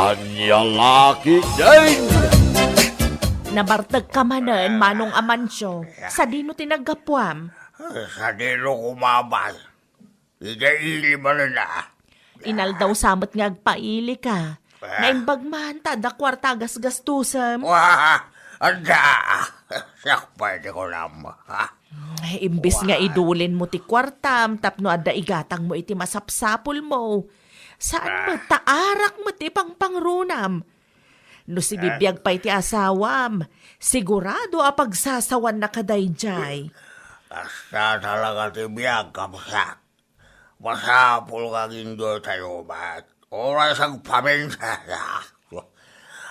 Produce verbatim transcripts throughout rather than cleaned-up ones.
Ania la ketdin? Nabartekka manen, Manong Amancio. Sadino ti naggapuam? Sadino kumabay? Ida ili manen a. Inaldaw sa met nga agpailika. Ah. Naimbag man ta adda kuarta a gasgastusem. Wah! Adda! Siak pay ti kunam, ha? Imbis nga Wah. idulin mo ti kuartam tapno adda igatang mo iti masapsapul mo. Saan Ah. met ta arak met ti pangpangrunam. No sibibiag pay ti asawam, sigurado a pagsasawanna kadaydiay. Kasta talaga ti biag, kabsat. Masapul nga aginjoy tayo met. Oras agpaminsan.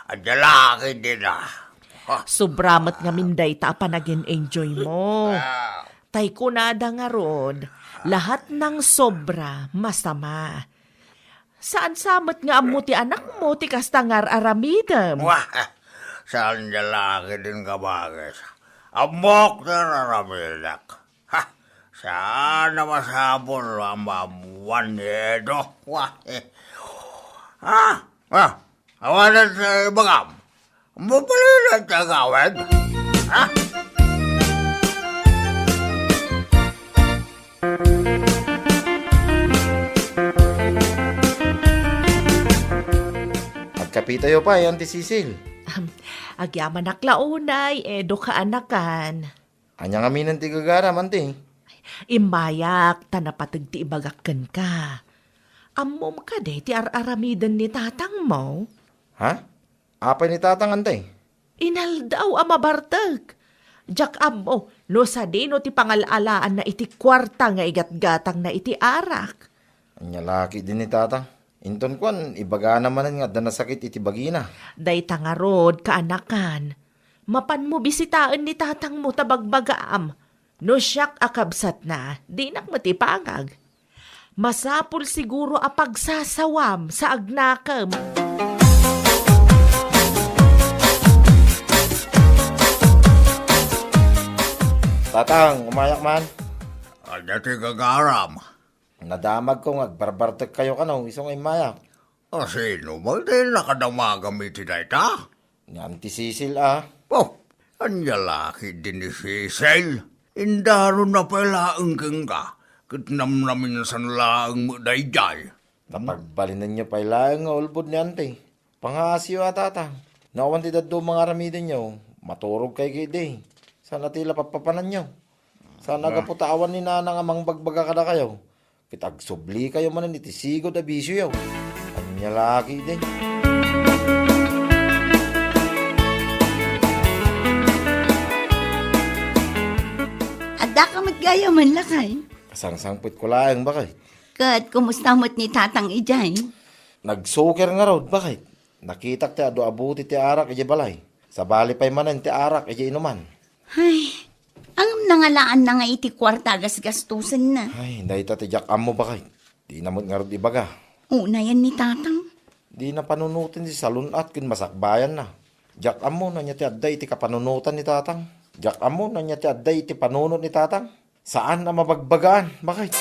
Adda la ketdin a. Sobra met ngamin dayta a panagin-enjoy mo. Ah. Tay kunada ngarud, lahat ng sobra, masama. Saan sa met nga ammo ti anakmo ti kasta nga ar-aramidem? Wah, saan da la ketdin, kabagis. Ammok ti ar-aramidek. Ha, saan a masapul a maammuan ni Edo. Wah, eh. Ah, ah, awanan ti ibagam. Mabalin ti agawid? Ha? Agkapitayo pay, Auntie Cecil. Agyamanak la unay, Edo, kaanakan. Ania ngamin ti gagaram, Auntie? Immayak, ta napateg ti ibagak kenka. Ammom kadi ti ar-aramiden ni tatangmo? Ha? Apay ni tatang, Auntie? Inaldaw a mabartek. Diak ammo no sadino ti pangal-alaanna iti kuarta nga igatgatangna iti arak. Ania la ketdin ni tatang? Inton kuan, ibagana manen nga adda nasakit iti bagina. Dayta ngarud, kaanakan. Mapanmo bisitaen ni tatangmo ta bagbagaam. No siak a kabsatna, dinak met ipangag. Masapul siguro a pagsasawam sa agnakem. Tatang, umayak man. Ania ti gagaram? Nadamagko nga agbarbartek kayo kano, isu nga immayak. A, sino man ti nakadamagam iti dayta? Ni Auntie Cecil a. Oh, ania la ketdin ni Cecil? Indaronna pay laeng kenka, ket namnaminsan laeng met daydiay. Napagbalinenyo pay laeng nga ulbod ni Auntie. Pangaasiyo a, tatang. No awan ti dadduma nga aramidenyo, maturog kayo ketdi. Saan a ti la pappapananyo? Saan a gapu ta awan ni Nanang a mangbagbaga kadakayo? Ket agsubli kayo manen iti sigud a bisioyo. Ania la ketdi? Addaka met gayam, lakay. Sangsangpetko laeng, baket. Ket kumusta met ni Tatang idiay? Nagsuker ngarud, baket. Nakitak ti adu a buti ti arak idiay balay. Sabali pay manen ti arak idiay inuman. Ay, ngem nangalaanna nga iti kuarta a gasgastusenna. Ay, dayta ti diak ammo, baket. Dina met ngarud ibaga. Unayen ni Tatang. Dina panunoten ti salun-at ken masakbayanna. Diak ammo no ania ti adda iti kapanunotan ni Tatang. Diak ammo no ania ti adda iti panunot ni Tatang. Saan a mabagbagaan, baket.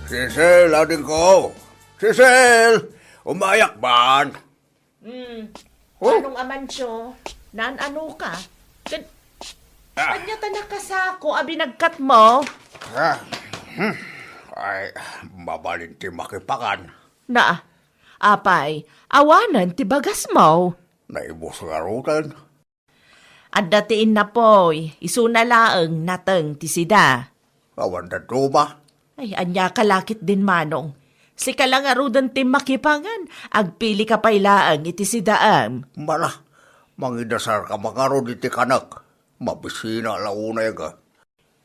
Cecil, adingko! Cecil! Umayak man! Hmm. Oh. Manong Amancio, naan-ano ka? Kan-, Ah. Ania ta nakasako a binagkatmo? Ah. Hmm. Ay, mabalin ti makipangan. Na, apay, awanen ti bagasmo? Naibus ngaruden. Adda ti innapoy, isuna laeng nateng ti sida. Awan dadduma. Ay, ania ka la ketdin, Manong. Sika la ngaruden ti makipangan, agpili ka pay laeng iti sidaem. Mala, mangidasar ka man ngarud iti kanek. Mabisina la unay ka.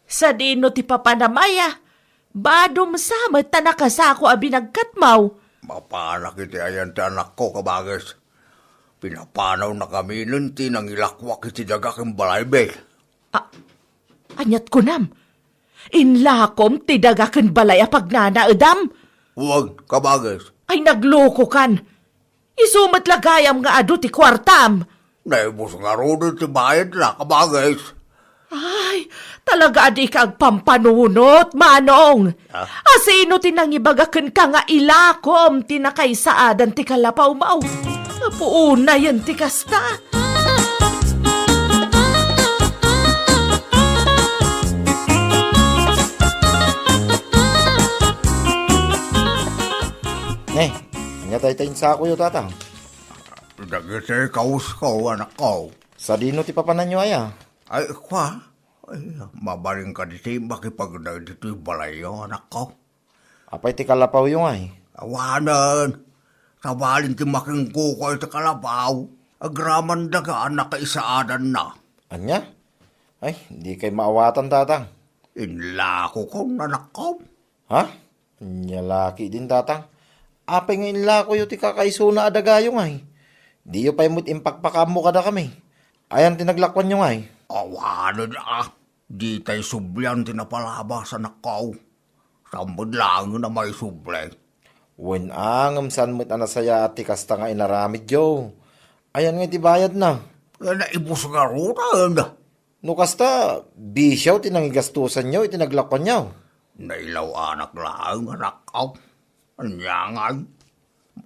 Sadino ti papanam aya? Badom sa met ta nakasako a binagkatmo. Mapanak iti ayan ti anakko, kabagis. Pinapanawna kaminen ti nangilakuak iti daga ken balaymi. A-, aniat kunam? Inlakom ti daga ken balay a pagnanaedam? Wen, kabagis. Ay, naglokokan. Isu met la gayam nga adu ti kuartam. Naibus ngaruden ti bayadna, kabagis. Ay, Talaga a dika agpampanunot, Manong. Ah? Asino ti nangibaga kenka nga ilakom ti nakaisaadan ti kalapawmo? Apo, unayen ti kasta. Ne, ania dayta insakoyo, Tatang? Dagiti kawusko, anakko. Sadino ti papananyo aya? Ay, kua, ay, mabalin kadi ti makipagnaed ditoy balayyo, anakko. Apay ti kalapawyo ngay? Awanen. Sabali ti makingkuko iti kalapaw, agraman daga a nakaisaadanna. Ania? Ay, dikay maawatan, Tatang. Inlakokon, anakko. Ha? Ania la ketdin, Tatang? Apay nga inlakoyo ti kakaisuna a dagayo ngay? Diyo pay met impakpakaammo kadakami. Ayan ti naglakuanyo ngay? Awanen a, ditay sublian ti napalabas, anakko. Saan met laengen a maisubli. Wen a, ngem saan met a nasayaat ti kasta nga inaramidyo. Ayan ngay ti bayadna? Naibus ngaruden. No kasta, bisiaw ti nangigastosanyo iti naglakuanyo. Nailaw-anak laeng, anakko. Ania ngay?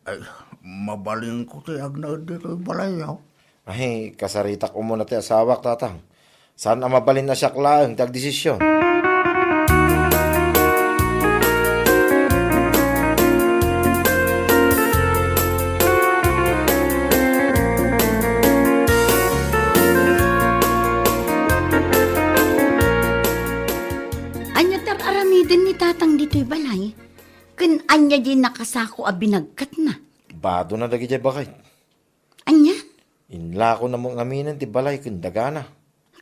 Ay, mabalinko ti agnaed ditoy balayyo. Ay, kasaritak umuna ti asawak, Tatang. Saan a mabalin a siak laeng ti agdesision? Ania ti ar-aramiden ni Tatang ditoy balay? Ken ania diay nakasako a binagkatna? Badona dagidiay baket. Ania? Inlakona met ngaminen ti balay ken dagana.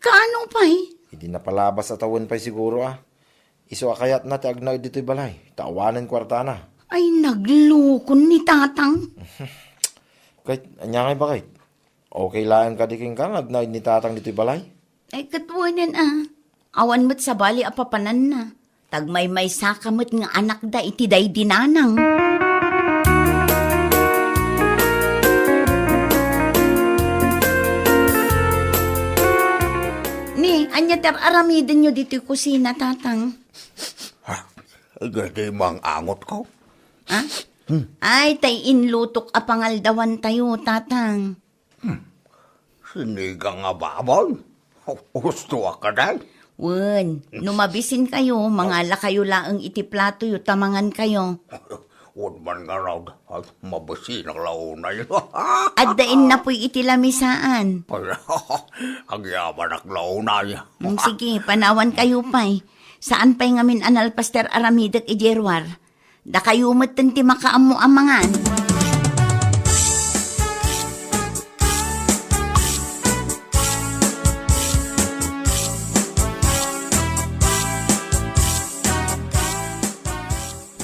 Kaano pay? Idi napalabas a tawen pay siguro a. Isu a kayatna ti agnaed ditoy balay, ta awanen kuartana. Ay, naglukon ni Tatang. Ket, ania ngay baket? Okay laeng kadi kenka nga agnaed ni Tatang ditoy balay? Ay, ket wen a. Awan met sabali a papananna. Tagmaymaysaka met nga anakda iti daydi nanang. Ni, ania ti ar-aramidenyo ditoy kusina, Tatang? Ha? Daydi mang-angotko. Ha? Hmm. Ay, tay inlutok a pangaldawantayo, Tatang. Hmm. Sinigang a baboy? Husto a kadi? Wen, no mabisinkayo, mangalakayo laeng iti platoyo ta mangankayo. Wen man ngarud, ay, mabisinak la unay. Adda innapoy iti lamisaan. Ay, agyamanak la unay. Mm, sige, panawankayo pay. Saan pay ngamin a nalpas ti ar-aramidek idiay ruar? Dakayo metten ti makaammo a mangan.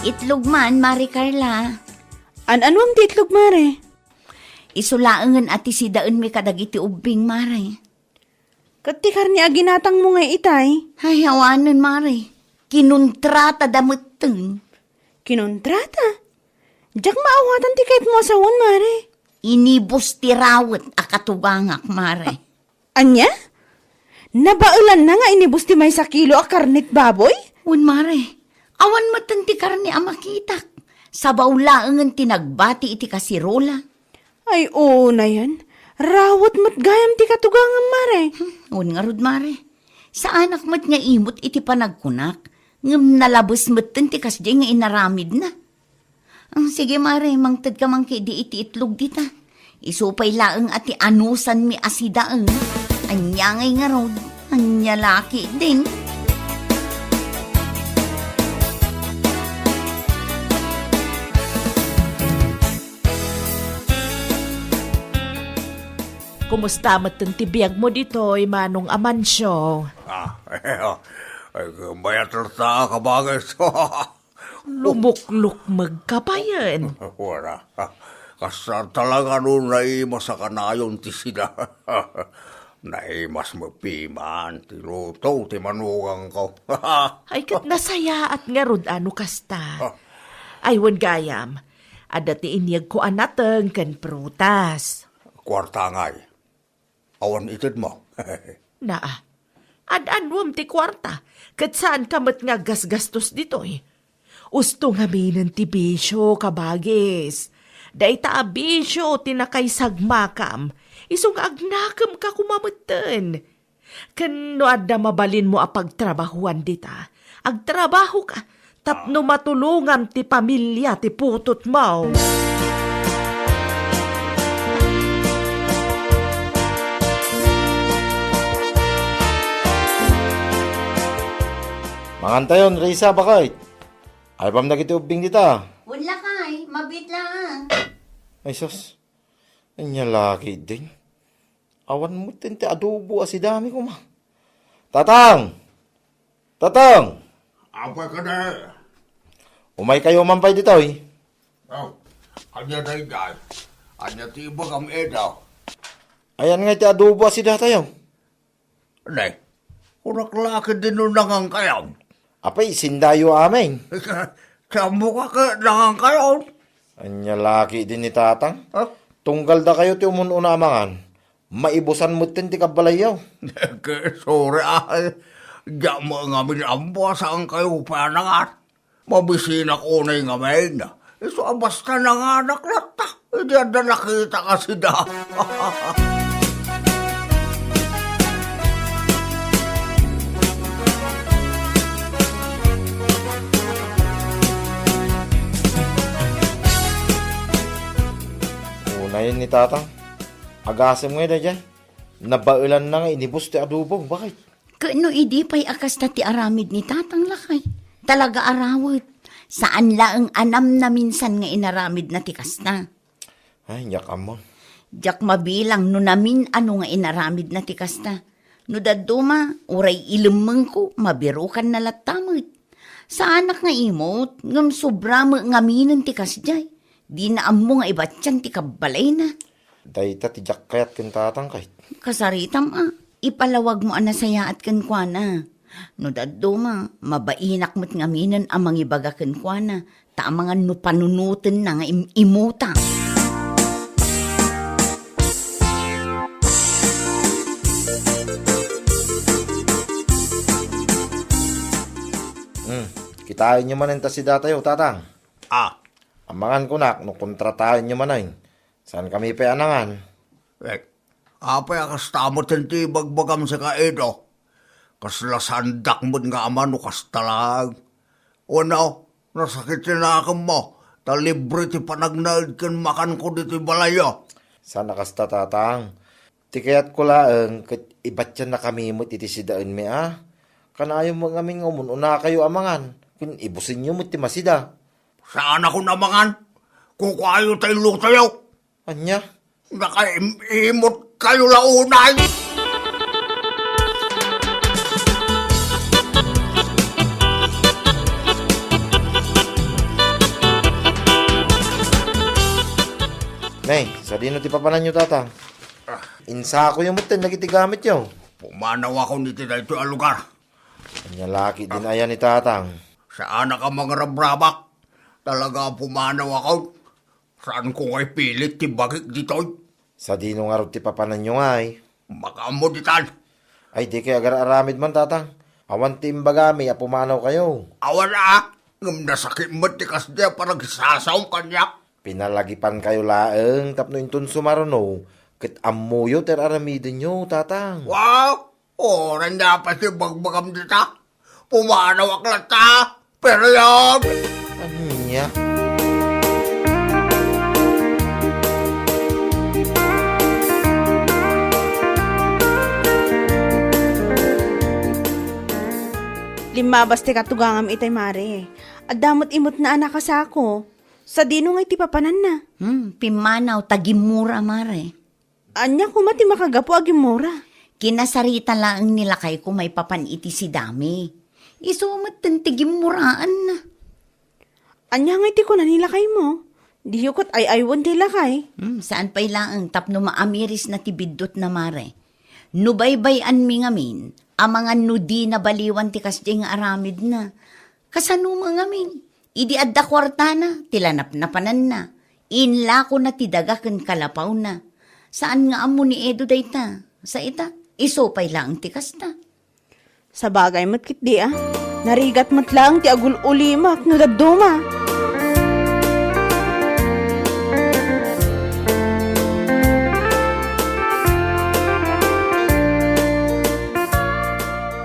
Itlog man, Mare Carla. An-anuam ti itlog, Mare? Isu laengen a ti sidaenmi kadagiti ubbing, Mare. Ket ti karne a ginatangmo ngay itay? Ay, awanen, Mare. Kinontratada metten. Kinontrata? Diak maawatan ti kayatmo a sawen, Mare. Inibus ti rawet a katugangak, Mare. Ania? Nabaelanna nga inibus ti maysa kilo a karne ti baboy? Wen, Mare. Awan metten ti karne a makitak. Sabaw laengen ti nagbati iti kasirola. Ay, unayen. Rawet met gayam ti katugangam, Mare. Hmm, wen ngarud, Mare. Saanak met nga imut iti panagkunak, ngem nalabes metten ti kasdiay nga inaramidna. Ah, sige, Mare, mangtedka man ketdi iti itlog dita. Isu pay laeng a ti anusanmi a sidaen. Ania ngay ngarud? Ania la ketdin? Kumusta metten ti biagmo ditoy, Manong Amancio? Ah, ay, mayat latta, kabangis. Lumuklukmeg ka payen. Wala. Kasar talaga no naimas a kanayon ti sida. Naimas met piman ti luto ti manugangko. Ay, ket nasayaat ngarud a no kasta. Ah. Ay, wen gayam, adda ti inyegko a nateng ken prutas. Kuarta ngay. Awan itedmo. Naa. Ad-aduem ti kuarta, ket saanka met nga aggasgastos ditoy. Usto ngaminen ti bisio, kabagis. Dayta a bisio ti nakaisagmakam, isu nga agnakemka koma metten. Ken no adda mabalinmo a pagtrabahuan dita, agtrabahoka tapno matulongam ti pamilia ti putotmo. Mangantayon, Risa, baket. Ay, pam dagiti ubbing dita. Wen lakay, mabiit laeng. Ay, sus. Ania la ketdin? Awan met ti adobo a sidami koma. Tatang! Tatang! Apay kadi? Umaykayo man pay ditoy. Oh, ania daydiay? Ania ti ibagam, Edo? Ayan nga ti adobo a sidatayo. Ne, kunak la ketdin no nangankayon. Apay, sindayo amin. Ti ammoka ket nangankayon. Ania la ketdin ni Tatang? Ha? Tunggal dakayo ti umun-una a mangan, maibusan metten ti kabbalayyo. Ket sorry, ay. Diak met ngamin ammo a saankayo pay a nangan. Mabisinak unay ngamin. Isu a basta nanganak latta. Idi adda nakita a sida. Unayen ni Tatang. Agasem ngay daydiay. Nabaelanna nga inibus ti adobo. Baket? Ket no idi pay a kasta ti aramid ni Tatang lakay, talaga a rawet. Saan laeng a namnaminsan nga inaramidna ti kasta. Ay, diak ammo. Diak mabilang no namin-ano nga inaramidna ti kasta. No dadduma, uray ilemmengko, mabirukanna latta met. Saanak nga imut, ngem sobra met ngaminen ti kasdiay. Dina ammo nga ibatian ti kabbalayna. Dayta ti diak kayat ken Tatang, ket. Kasaritam a, ipalawagmo a nasayaat kenkuana. No dadduma, mabainak met ngaminen a mangibaga kenkuana, ta amangan no panunotenna nga im-imuta. Hmm, kitaenyo manen ta sidatayo, Tatang. Ah. Amangan kunak no kontrataenyo manen. Saankami pay a nangan. Eh, apay a kasta met ti ibagbagam sika, Edo? Kasla saandak met nga ama no kasta laeng. Wenno, nasakit ti nakemmo, ta libre ti panagnaed ken makanko ditoy balayyo. Saan a kasta, Tatang. Ti kayatko laeng ket ibatiannakami met iti sidaenmi a. Kanayon met ngamin nga umun-unakayo a mangan, ken ibusenyo met ti masida. Saanakon a mangan. Kukuayo ta illutoyo. Ania? Nakaim-imot kayo la unay! Ne, sadino ti papananyo, Tatang? Ah. Insakoyo metten dagiti gamityo. Pumanaw ako iti daytoy a lugar. Ania la ketdin aya ni Tatang? Saanak a mangrabrabak. Talaga a pumanaw ako. Saanko nga ipilit ti bagik ditoy. Sadino ngarud ti papananyo ngay? Makaammo ditan. Ay, dikay agar-aramid man, Tatang. Awan ti imbagami a pumanawkayo. Awan a, ngem nasakit met ti kasdi a panagsasaom kaniak. Pinalagipankayo laeng tapno inton sumaruno, ket ammoyo ti ar-aramidenyo, Tatang. Wow! Uray napas ti bagbagam dita. Pumanawak latta. Period! Ania? Limmabas ti katugangam itay, Mare. Adda met imutna a nakasako. Sadino ngay ti papananna? Hmm, pimmanaw ta gimmura, Mare. Ania koma ti makagapu a gimmura? Kinasarita laeng ni lakayko maipapan iti sidami. Isu metten ti gimmuraanna. Ania ngay ti kuna ni lakaymo? Diyo ket ay-aywen ti lakay? Hmm, saan pay laeng tapno maamirisna ti biddutna, Mare. No baybay-anmi ngamin, amangan no dina baliwan ti kasdiay nga aramidna. Kasano met ngamin? Idi adda kuartana, ti lanapnapananna. Inlakona ti daga ken kalapawna. Saan nga ammo ni Edo dayta. Sa ita, isu pay laeng ti kasta. Sabagay met ketdi a. Narigat met laeng ti agul-ulimak no dadduma.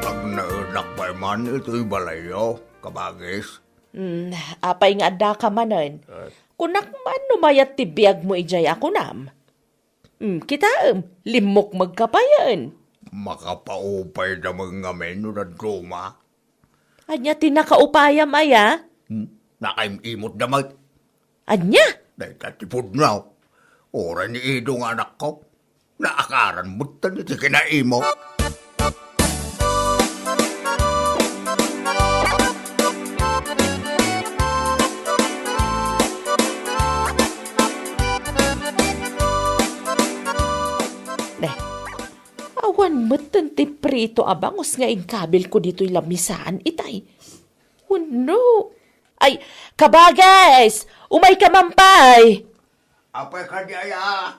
Agnaedak pay man itoy balayyo, kabagis. Hmm, apay nga addaka manen? Eh. Kunak man no mayat ti biagmo idiay a kunam. Hmm, kitaem, limmukmegka payen. Makapaupayda met ngamin no dadduma. Ania ti nakaupayam aya? Hmm, nakaim-imotda met. Ania? Dayta ti pudno. Uray ni Edo nga anakko. Naakaran met iti kinaimot. Ne, awan metten ti prito a bangus nga inkabilko ditoy lamisaan itay. Wenno? Ay, kabagis! Umayka man pay! Apay kadi aya?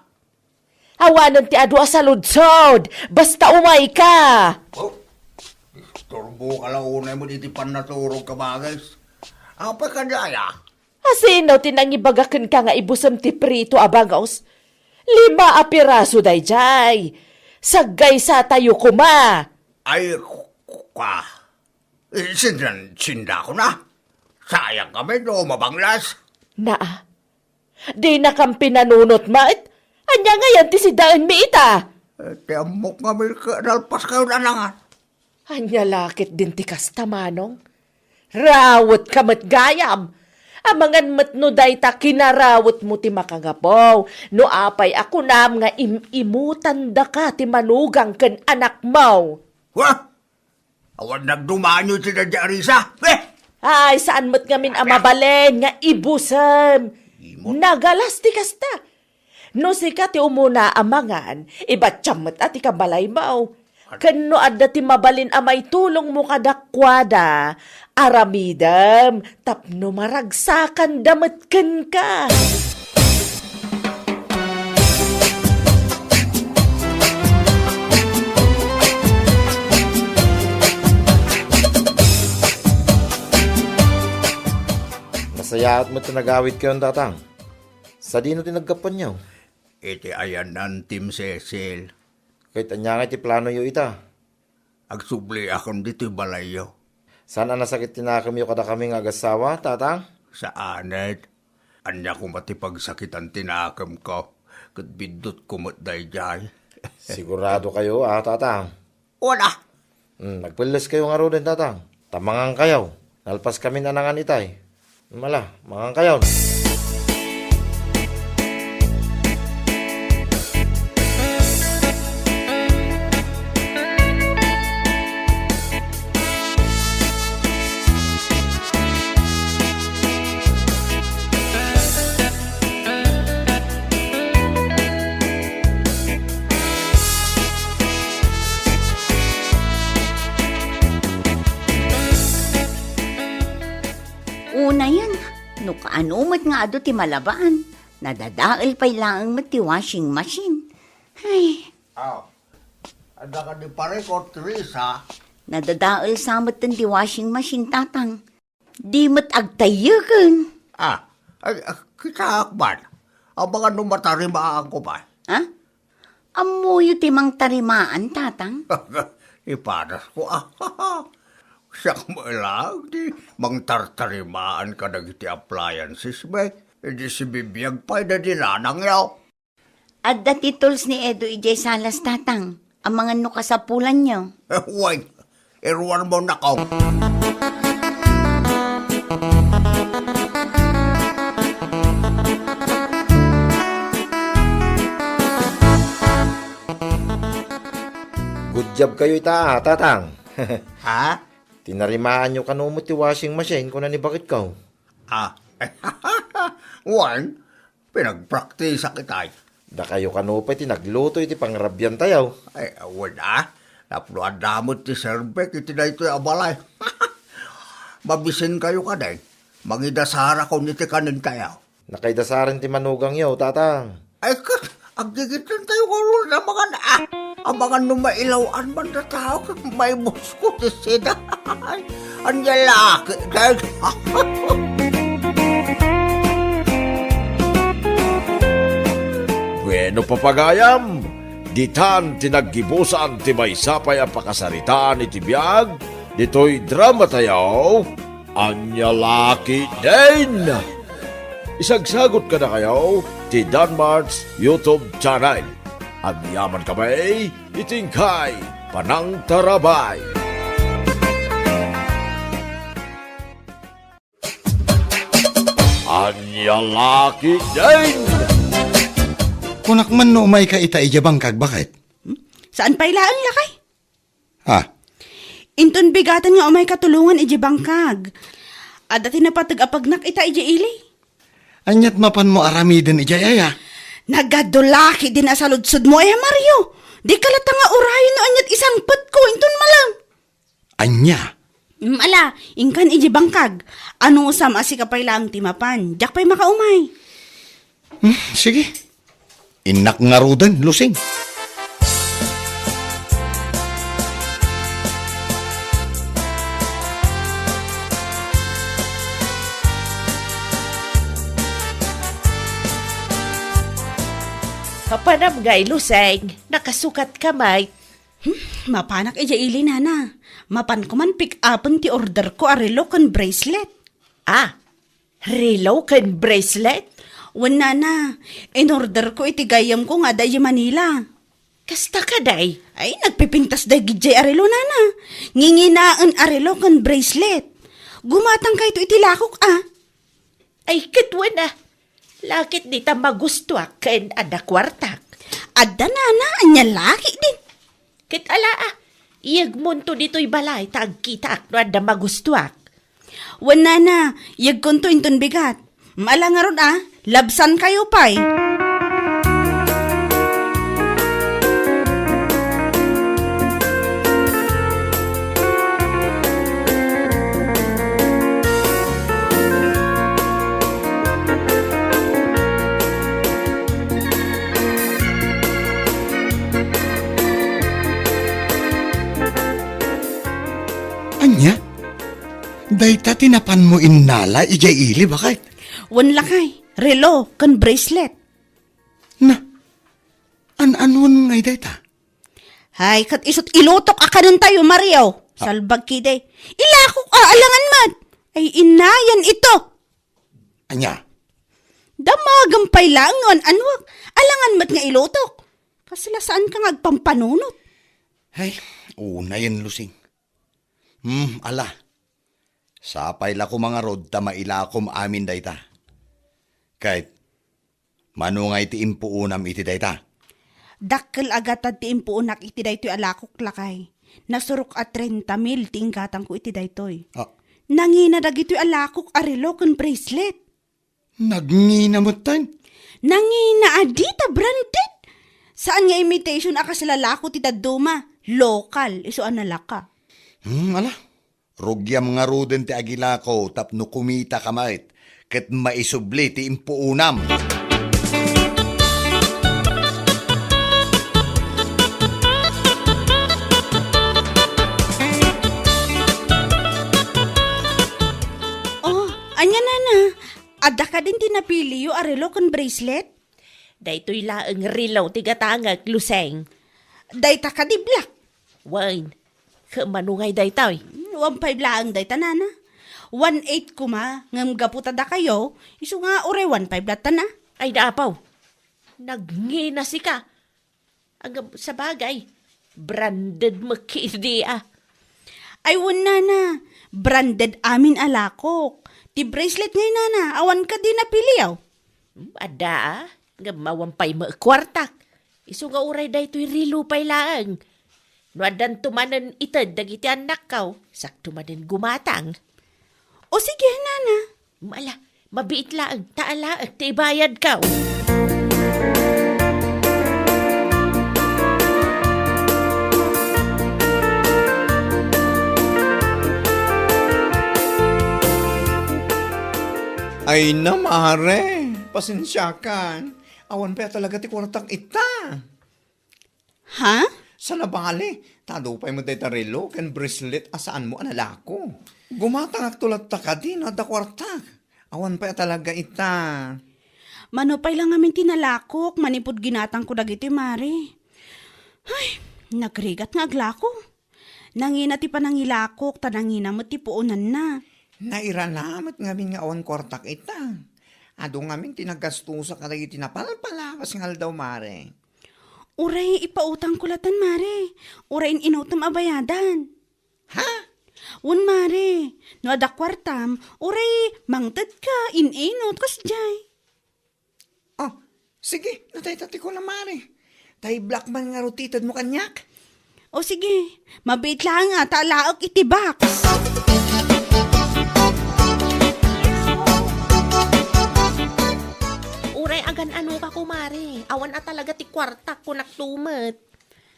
Awanen ti adu a saludsod! Basta umayka! Oh, istorboka la unay met iti pannaturog, kabagis. Apay kadi aya? Asino ti nangibaga kenka nga ibusem ti prito a bangus? Lima a piraso daydiay. Saggaysatayo koma. Ay, ku-, ku-, ka. Eh, sindan-, sindako na. Sayang kami no mabanglas. Naa. Dinakam pinanunot met. Ania ngayen ti sidaenmi ita? Eh, ti ammok nga milke, nalpas kayo nanangan. Ania la ketdin ti kasta, manong? Rawetka met gayam. Amangan met no dayta kinarawetmo ti makagapu. No apay a kunam nga im-imutandaka ti manugang ken anakmo. Wah! Awan nagdumanyo ti dadya a risa. Eh! Ay, saan met ngamin a mabalin nga ibusem? Imot. Nagalas ti kasta. No sika ti umuna a mangan, ibatiam met a ti kabalaymo. Ken no adda ti mabalin a maitulongmo kadakuada, aramidem tapno maragsakanda met kenka. Nasayaat met ti nagawidkayon, Tatang. Sadino ti naggapuanyo? Iti ayanna Tim Cecil. Ket ania ngay ti planoyo ita? Agsubliakon ditoy balayyo. Saan a nasakit ti nakemyo kadakami nga agassawa, Tatang? Saanen. Ania koma ti pagsakitan ti nakemko, ket biddutko met daydiay. Sigurado kayo, a, Tatang? Wala. Hmm, agpelles kayo ngaruden, Tatang. Ta mangan kayo. Nalpas kamin a nangan itay. Mala, mangan kayo. Unayen, no kaano met nga adu ti malabaan, nadadael pay laeng met ti washing machine. Ay. Aw, adda kadi parikot, Teresa? Nadadael sa metten ti washing machine, Tatang. Di met agtayyeken. Ah, ay, ah, kitaak man. Amangan no matarimaanko pay. Ha? Ammoyo ti mangtarimaan, Tatang? Ipadasko, ah. Siak met laeng ti mangtartarimaan kadagiti appliances, bay. Idi sibibiag pay daydi nanangyo. Adda ti tools ni Edo idiay salas, Tatang. Amangan no kasapulanyo. Wen, iruarmo, nako. Good job kayo ita, ah, Tatang. Ha? Tinarimaanyo kano met ti washing machine, kuna ni baketko. Ah. Wen, pinagpraktisak itay. Dakayo kano pay ti nagluto iti pangrabiantayo? Ay, awan a. Tapno adda met ti serbek iti daytoy a balay. Mabisinkayo kadi. Mangidasarakon iti kanentayo. Nakaidasaren ti manugangyo, Tatang. Ay, ket, aggigittentayo ngarud a mangan, ah. Amangan no mailaw-an man datayo, ket maibusko ti sida. Ania la ketdin? Bueno, papagayam, ditan ti naggibusan ti maysa pay a pakasaritaan iti biag ditoy dramatayo, Ania la ketdin? Isagsagut kadakayo ti Danmart's YouTube channel. Agyaman kami iti inkay panangtarabay. Ania la ketdin? Kunak man no umayka ita idiay bangkag, baket? Hmm? Saan pay laeng, lakay? Ha? Inton bigaten nga umayka tulongan idiay bangkag. Adda ti napateg a pagnak ita idiay ili. Ania't mapanmo aramiden idiay aya? Nagadu la ketdin a saludsodmo aya, Mario. Dika latta nga urayen no ania't isangpetko inton malem. Ania? Mm, ala, inkan idiay bangkag. Anusam a sika pay laeng ti mapan. Diak pay makaumay. Hmm, sige. Innak ngaruden, Lusing. Mapanam ngay, Lusing. Nakasukatka met. Hmm, mapanak idiay ili, nana. Mapanko man pick-upen ti orderko a relo ken bracelet. Ah, relo ken bracelet? Wen, nana, in-orderko iti gayyemko nga adda idiay Manila. Kasta kadi? Ay, nagpipintas dagiti a relo, nana. Nginginaen a relo ken bracelet. Gumatangkayto iti lakok, a. Ay, ket wen, a. La ketdi ta magustuak ken adda kuartak. Adda, nana, ania la ketdi? Ket ala, a, iyegmonto ditoy balay ta agkitaak no adda magustuak. Wen, nana, iyegkonto inton bigat. Ala ngarud, a, labsankayo pay. Ania? Dayta ti napanmo innala idiay ili, baket? Wen, lakay, relo ken bracelet. Na, an-anuan ngay dayta? Hay, ket isu't ilutok a kanentayo, Mario. Ah. Salbag kidi. Ilakok a, alangan met. Ay, inayan ito. Ania? Damagem pay laeng no an-anuak. Alangan met nga ilutok. Kasla saanka nga agpampanunot. Hay, unayen, Lusing. Hmm, ala. Sapay la koma ngarud ta mailakom amin dayta. Ket, mano ngay ti impuonam iti dayta? Dakkel a gatad ti impuonak iti daytoy a lakok, lakay. Nasurok a trenta mil ti inggatangko iti daytoy. Ah. Nangina dagitoy a lakok a relo ken bracelet. Nagngina metten? Nangina a dita branded. Saan nga imitation a kasla lako ti dadduma. Lokal, isu a nalaka. Hmm, ala. Rugiam ngaruden ti agilako tapno kumitaka met ket maisubli ti impuonam. Oh, ania, nana? Adda kadin ti napiliyo a relo ken bracelet? Daytoy laeng relo ti gatangek, Lusing. Dayta kadi, Black? Wen. Ket mano ngay daytoy? One five laeng dayta, nana. One eight koma, ngem gapu ta dakayo, isu nga uray one five latta na. Ay, da, apo. Nagngina sika. Agab-, sabagay, branded met ketdi a. Ay, wen, nana, branded amin a lakok. Ti bracelet ngay, nana, awan kadi napiliyo? Hmm, adda a, ngem awan pay met kuartak. Isu nga uray daytoy relo pay laeng. No addanto manen ited dagiti annakko, sakto manen gumatang. O sige, nana. Ala, mabiit laeng, ta alaek ti ibayadko. Ay na, mare, pasensiakan. Awan pay a talaga ti kuartak ita. Ha? Saan a bale, ta adu pay met dayta relo ken bracelet a saanmo a nalako. Gumatangakto latta kadi no adda kuartak. Awan pay a talaga ita. Mano pay la ngamin ti nalakok manipud ginatangko dagitoy, Mare. Ay, nagrigat nga aglako. Nangina ti panangilakok, ta nangina met ti puonanna. Nairana met ngamin nga awan kuartak ita. Adu ngamin ti nagastusak kadagiti napalpalawas nga aldaw, Mare. Uray ipautangko latan, Mare. Uray in-inutom a bayadan. Ha? Wen, Mare. No adda kuartam, uray mangtedka, in-inut, kasdiay. Oh, sige, no dayta ti kunam, Mare. Ta i-block man ngarud ti itedmo kaniak. O sige, mabiit laeng a ta alaek iti box. Uray agan-anoka, kumare. Awan a talaga ti kuartak, kunakto met.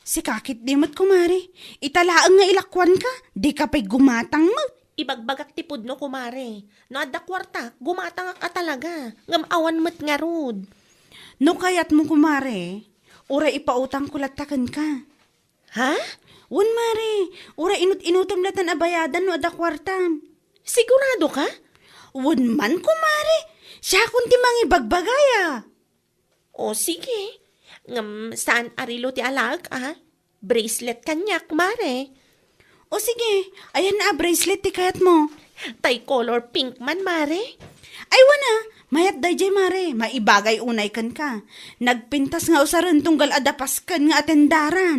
Sika ketdi met, kumare. Ita laeng nga ilakuanka, dika pay gumatang met. Ibagbagak ti pudno, kumare. No adda kuartak, gumatangak a talaga. Ngem awan met ngarud. No kayatmo, kumare, uray ipautangko latta kenka. Ha? Wen, mare, uray inut-inutom latan a bayadan no adda kuartam. Sigurado ka? Wen man, kumare. Siakon ti mangibagbagaya. O, sige. Ngem saan a relo ti alaek, a? Bracelet kaniak, mare. O, sige. Ayan a bracelet ti kayatmo. Tay color pink man, mare. Ay, wana. Mayat dayjay, mare. Maibagay unay kenka. Nagpintas nga usaren tunggal adda pasken nga atendaran.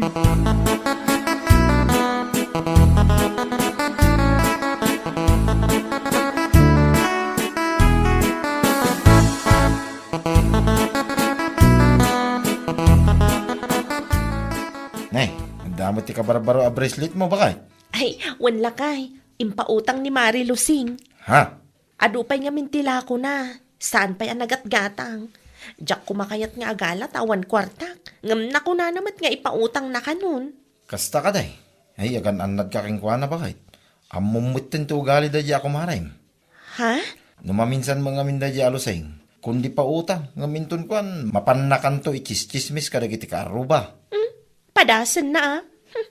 Nay, adda met ti kabarbaro a bracelet mo, bakay? Ay, wen lakay. Impautang ni Mare Lusing. Ha? Adu pay ngamin ti lakona. Saan pay a nagatgatang. Diak koma kayat nga agala ta awan kuartak. Ngem nakunana met nga ipautangna kanon. Kasta kadi? Ay, agan-annadka kenkuana, bakay? Ammom metten ti ugali daydi a kumarem. Ha? No maminsan met ngamin daydi a Lusing, kundi pautang, ngem inton kuan, mapannakanto itsistsismis kadagiti kaarruba. Hmm? Padasenna, a? Hmm.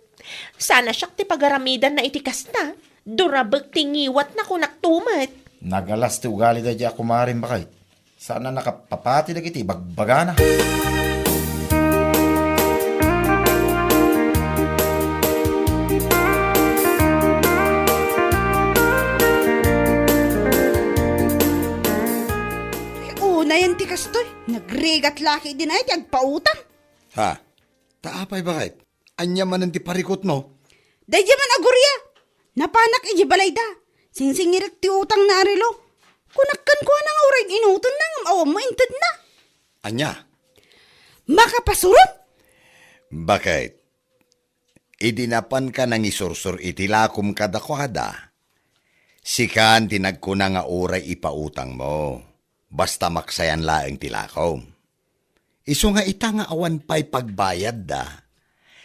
Saan a siak ti pagaramidanna iti kasta. Durabek ti ngiwatna, kunakto met. Nagalas ti ugali daydi a kumarem, bakay. Saan a nakapapati dagiti ibagbagana. Unayen ti kastoy, nagrigat la ketdin ay ti agpautang. Ha? Ta apay, bakay? Ania manen ti parikutmo? Daydi man a Gloria. Napanak idiay balayda. Singsingirek ti utangna a relo. Kunak kenkuana nga uray inutonna ngem awan met intedna. Ania? Makapasuron? Bakay? Idi napanka nangisursor iti lakom kadakuada, sikan ti nagkuna nga uray ipautangmo. Basta maksayan laeng ti lakom. Isu nga ita nga awan pay pagbayadda,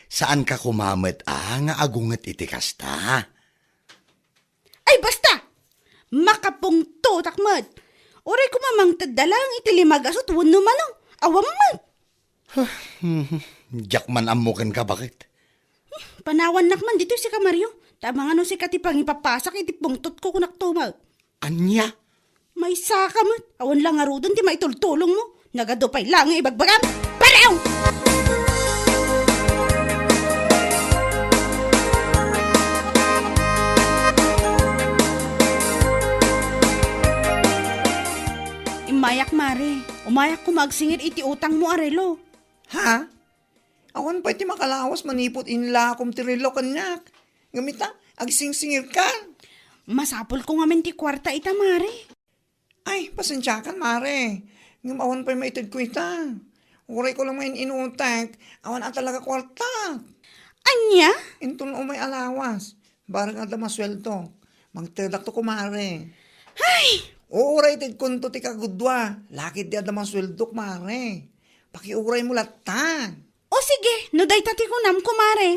saanka koma met a nga agunget iti kasta? Ay, basta! Makapungtotak met! Uray koma mangtedda laeng iti lima gasut wenno mano. Awan met! Diak man ammo kenka, bakit? Panawannak man ditoy sika, Mario. Ta amangan no sika ti pangipapasak iti pungtotko, kunakto met. Ania? Maysaka met. Awan la ngaruden ti maitultulongmo. Nagadu pay laeng nga ibagbagam. Pareho! Immayak, mare. Umayak koma agsingir iti utangmo a relo. Ha? Awan pay ti makalawas manipud inlakom ti relo kaniak. Ngem ita, agsingsingirkan. Masapulko ngamin ti kuarta ita, mare. Ay, pasensiakan, mare. Ngem awan pay maitedko ita. Urayko la nga in-inutek, awan a talaga kuarta. Ania? Inton umay a lawas, bareng adda masueldok, mangtedakto, kumare. Ay! Uray itedkonto ti kagudua, lakit di adda masueldok, mare. Pakiuraymo latta. O sige, no dayta ti kunam, kumare.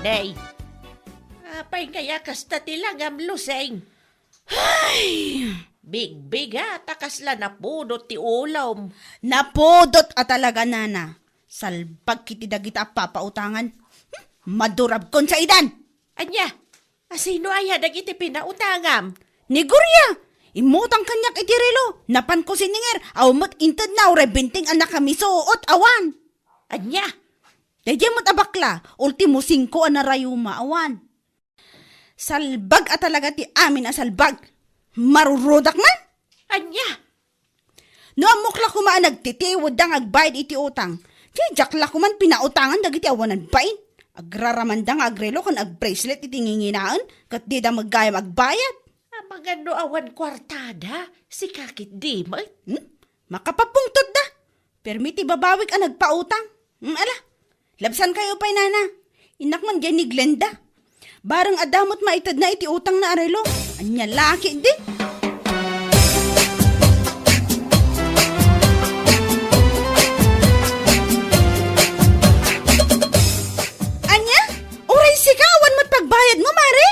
Day, apay kaya Kasta ti langam, Lusing. Ay! Bigbiga ta kasla napudot ti ulom. Napudot a talaga, nana. Salbag kiti dagita a papautangan. Hmm, madurabkon saidan! Ania? Asino aya dagiti pinautangam? Ni Gloria! Immutang kaniak iti relo. Napanko siningir. Awan met intedna, uray benteng a nakamisuot, awan. Ania? Daydiay met a bakla, ultimo singko a narayuma, awan. Salbag a talaga ti amin a salbag. Marurudak man? Ania? No ammok la koma a nagtitiwedda nga agbayad iti utang, diak la koman pinautangan dagiti awanan bain. Agraramanda nga agrelo ken agbracelet iti nginginaen, ket dida met gayam agbayad. Amangan no awan kuartada, sika ketdi met. Hmm? Makapapungtotda. Permi ti babawik a nagpautang. Hmm, ala, labsankayo pay, nana. Innak man diay ni Glenda. Bareng adda met maitedna iti utangna a relo. Ania la ketdi? Ania? Uray sika, awan met pagbayadmo, mare?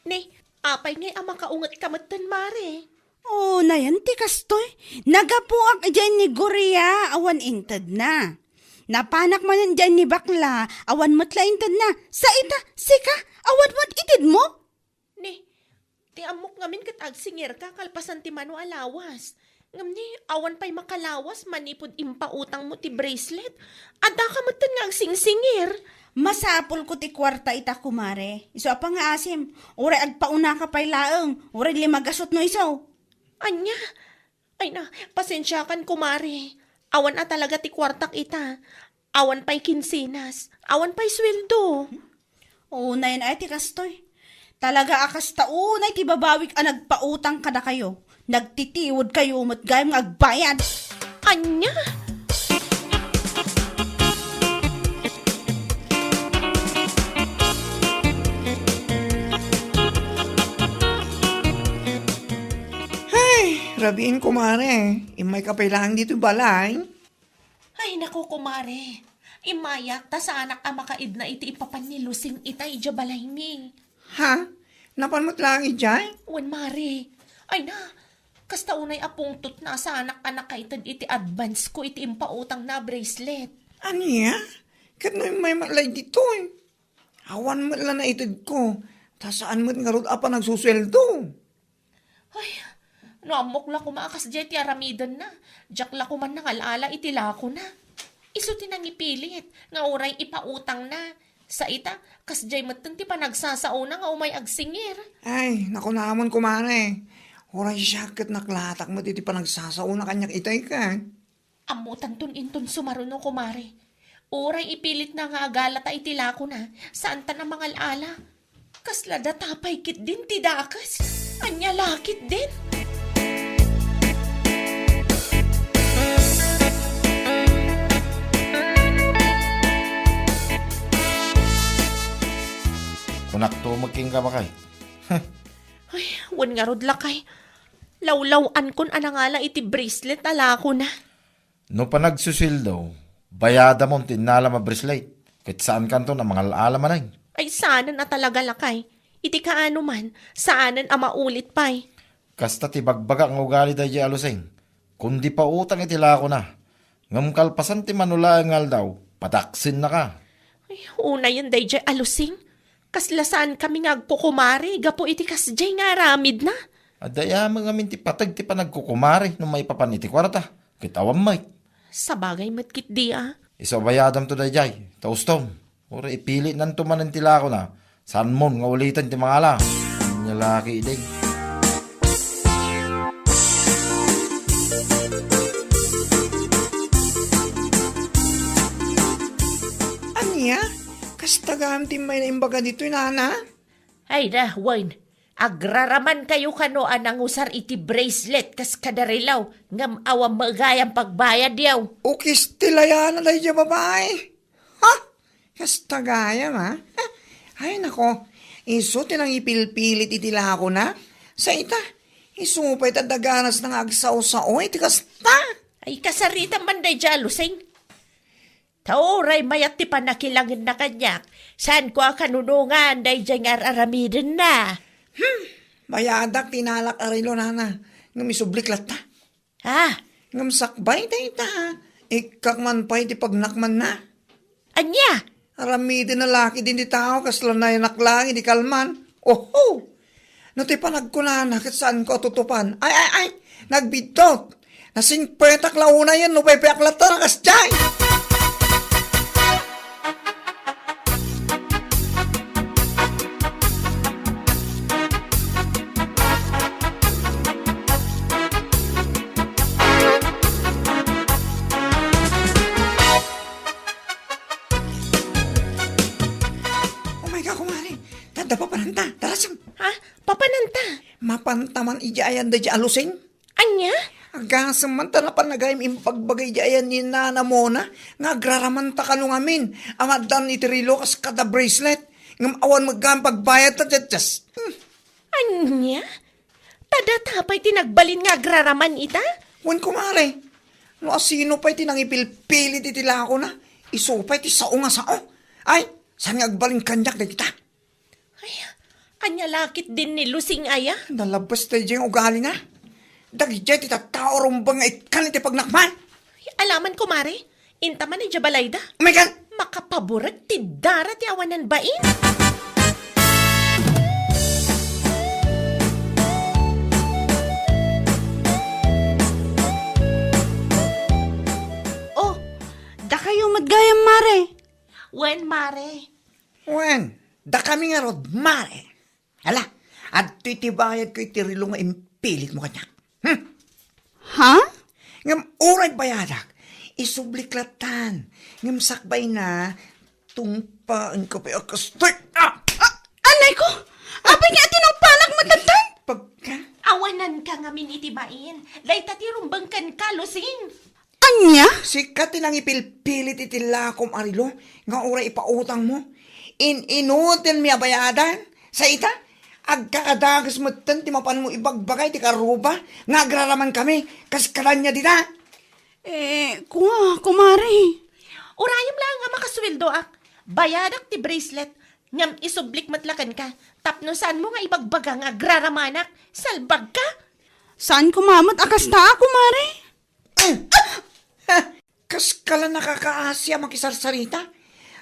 Ni, apay ngay a makaungetka metten, mare? Unayen ti kastoy, nagapuak idiay ni Gloria, awan intedna. Napanak manen idiay ni bakla, awan met la intedna. Sa ita, sika, awan met itedmo? Ni, ti ammok ngamin ket agsingirka kalpasan ti mano a lawas. Ngem ni, awan pay makalawas manipud impautangmo ti bracelet. Addaka metten nga agsingsingir. Masapulko ti kuarta ita, kumare. Isu a pangngaasim, uray agpaunaka pay laeng, uray lima gasut no isu. Ania? Ay na, pasensiakan, kumare. Awan a talaga ti kuartak ita. Awan pay kinsenas. Awan pay sueldo. Unayen ay ti kastoy. Talaga a kasta unay ti babawik a nagpautang kadakayo. Nagtitiwedkayo met gayam nga agbayad. Ania? Hay, rabiin, kumare. Immayka pay laeng ditoy balay. Ay, naku, kumare. Immayak, ta saanak a makaidna iti ipapan ni Lusing ita idiay balaymi. Ha? Napan met laeng idiay? Wen, mare. Ay na, kasta unay a pungtotna, saanak a nakaited iti advance ko iti impautangna a bracelet. Ania? Ket no immay met la ditoy? Awan met la naitedko, ta saan met ngarud a panagsusueldo. Ay, no ammok la koma a kasdiay ti aramidenna, diak la koman nangal-ala iti lakona. Isu ti nangipilit nga uray ipautangna. Sa ita, kasdiay metten ti panagsasaona nga umay agsingir. Ay, nakunamon, kumare. Uray siak ket naklatak met iti panagsasaona kaniak itay ket. Ammotanton inton sumaruno, kumare. Uray ipilitna nga agalata iti lakona, saantan a mangal-ala. Kasla data pay ketdin ti dakes. Ania la ketdin? Kunakto met kenka, bakay. Ay, wen ngarud, lakay. Lawlaw-ankon a nangala iti bracelet a lakona. No panagsusueldo, bayadamon ti innalam a bracelet, ket saankanton a mangal-ala manen. Ay, saanen a talaga, lakay. Iti kaano man, saanen a maulit pay. Kasta ti bagbagak nga ugali daydiay a Lusing. Kundi pautang iti lakona. Ngem kalpasan ti mano laeng nga aldaw, padaksennaka. Ay, unayen daydiay a Lusing. Kasla saankami nga agkukumare gapu iti kasdiay nga aramidna. Adda aya met ngamin ti pateg ti panagkukumare no maipapan iti kuarta, ket awan met. Sabagay met ketdi a. Isu a bayadamto daydiay, ta ustom. Uray ipilitnanto manen ti lakona, saanmon nga uliten ti mangala. Ania la ketdin? Ania? Kasta gayam ti immayna imbaga ditoy, nana? Ay da, wen. Agraramankayo kano a nangusar iti bracelet kas kadarelaw, ngem awan met gayam pagbayadyo. Ukis ti layana daydiay a babai. Ha? Kasta gayam, a? Ay, nako. Isu ti nangipilpilit iti lakona. Sa ita, isu pay ta daganasna nga agsao-sao iti kasta. Ay, kasaritam man daydiay a Lusing. Ta uray mayat ti pannakilangenna kaniak, saanko a kanunongan daydiay nga ar-aramidenna. Hmm, bayadak ti inalak a relo, nana, ngem isublik latta. Ah, ngem sakbay dayta, ikkak man pay ti pagnakmanna. Ania? Aramiden a laki din ti tao, kasla nayanak laeng idi kalman. Oho! No ti panagkunana ket saanko a tutupan. Ay, ay, ay! Nagbiddut! Nasingpetak la unayen no paypayak latta a kasdiay! Oh my God, kumare! Tadda papananta, darasem. Ha? Papananta? Mapanta man idiay ayan daydiay a lusing? Ania? Agasem man ta napan nagayam imbagbaga idiay ayan ni Nana Mona nga agraramanta kano ngamin a maaddan iti relo kas kada bracelet. Ngem awan met gayam pagbayadta, just, just. Hmm. Ania? Ta data pay ti nagbalin nga agraraman ita? Wen, kumare. No asino pay ti nangipilpilit iti lakona, isu pay ti sao nga sao. Ay, saan nga agbalin kaniak dagita? Ay, ania la ketdin ni Lusing aya? Nalabes daydiay nga ugalina. Dagiti tattao rumbeng nga ikkan iti pagnakman. Ay, alaman, kumare. Inta man idiay balayda. Oh my God! Makapaburek ti dara ti awanan bain. Oh, dakayo met gayam, mare. Wen, mare. Wen, dakami ngarud, mare. Ala, adtoy ti bayadko iti relo nga impilitmo kaniak. Hmm? Ha? Ngem uray bayadak, isublik lattan. Ngem sakbayna, tungpaenko pay a kastoy. Ah! Ah! Anay ko! Apay nga tinungpanak met lattan? Pagka? Awananka ngamin iti bain. Dayta ti rumbeng kenka, Lusing. Ania? Sika ti nangipilpilit iti lakom a relo nga uray ipautangmo. In-inutilmi a bayadan. Sa ita, agkakadages metten ti mapanmo ibagbaga iti karuba nga agraramankami kas kadanya dita. Eh, kua, kumare. Urayem laeng a makasueldoak. Bayadak ti bracelet, ngem isublik met la kenka tapno saanmo nga ibagbaga nga agraramanak. Salbagka! Saan koma met a kasta, kumare? Kaskala nakakaasi a makisarsarita.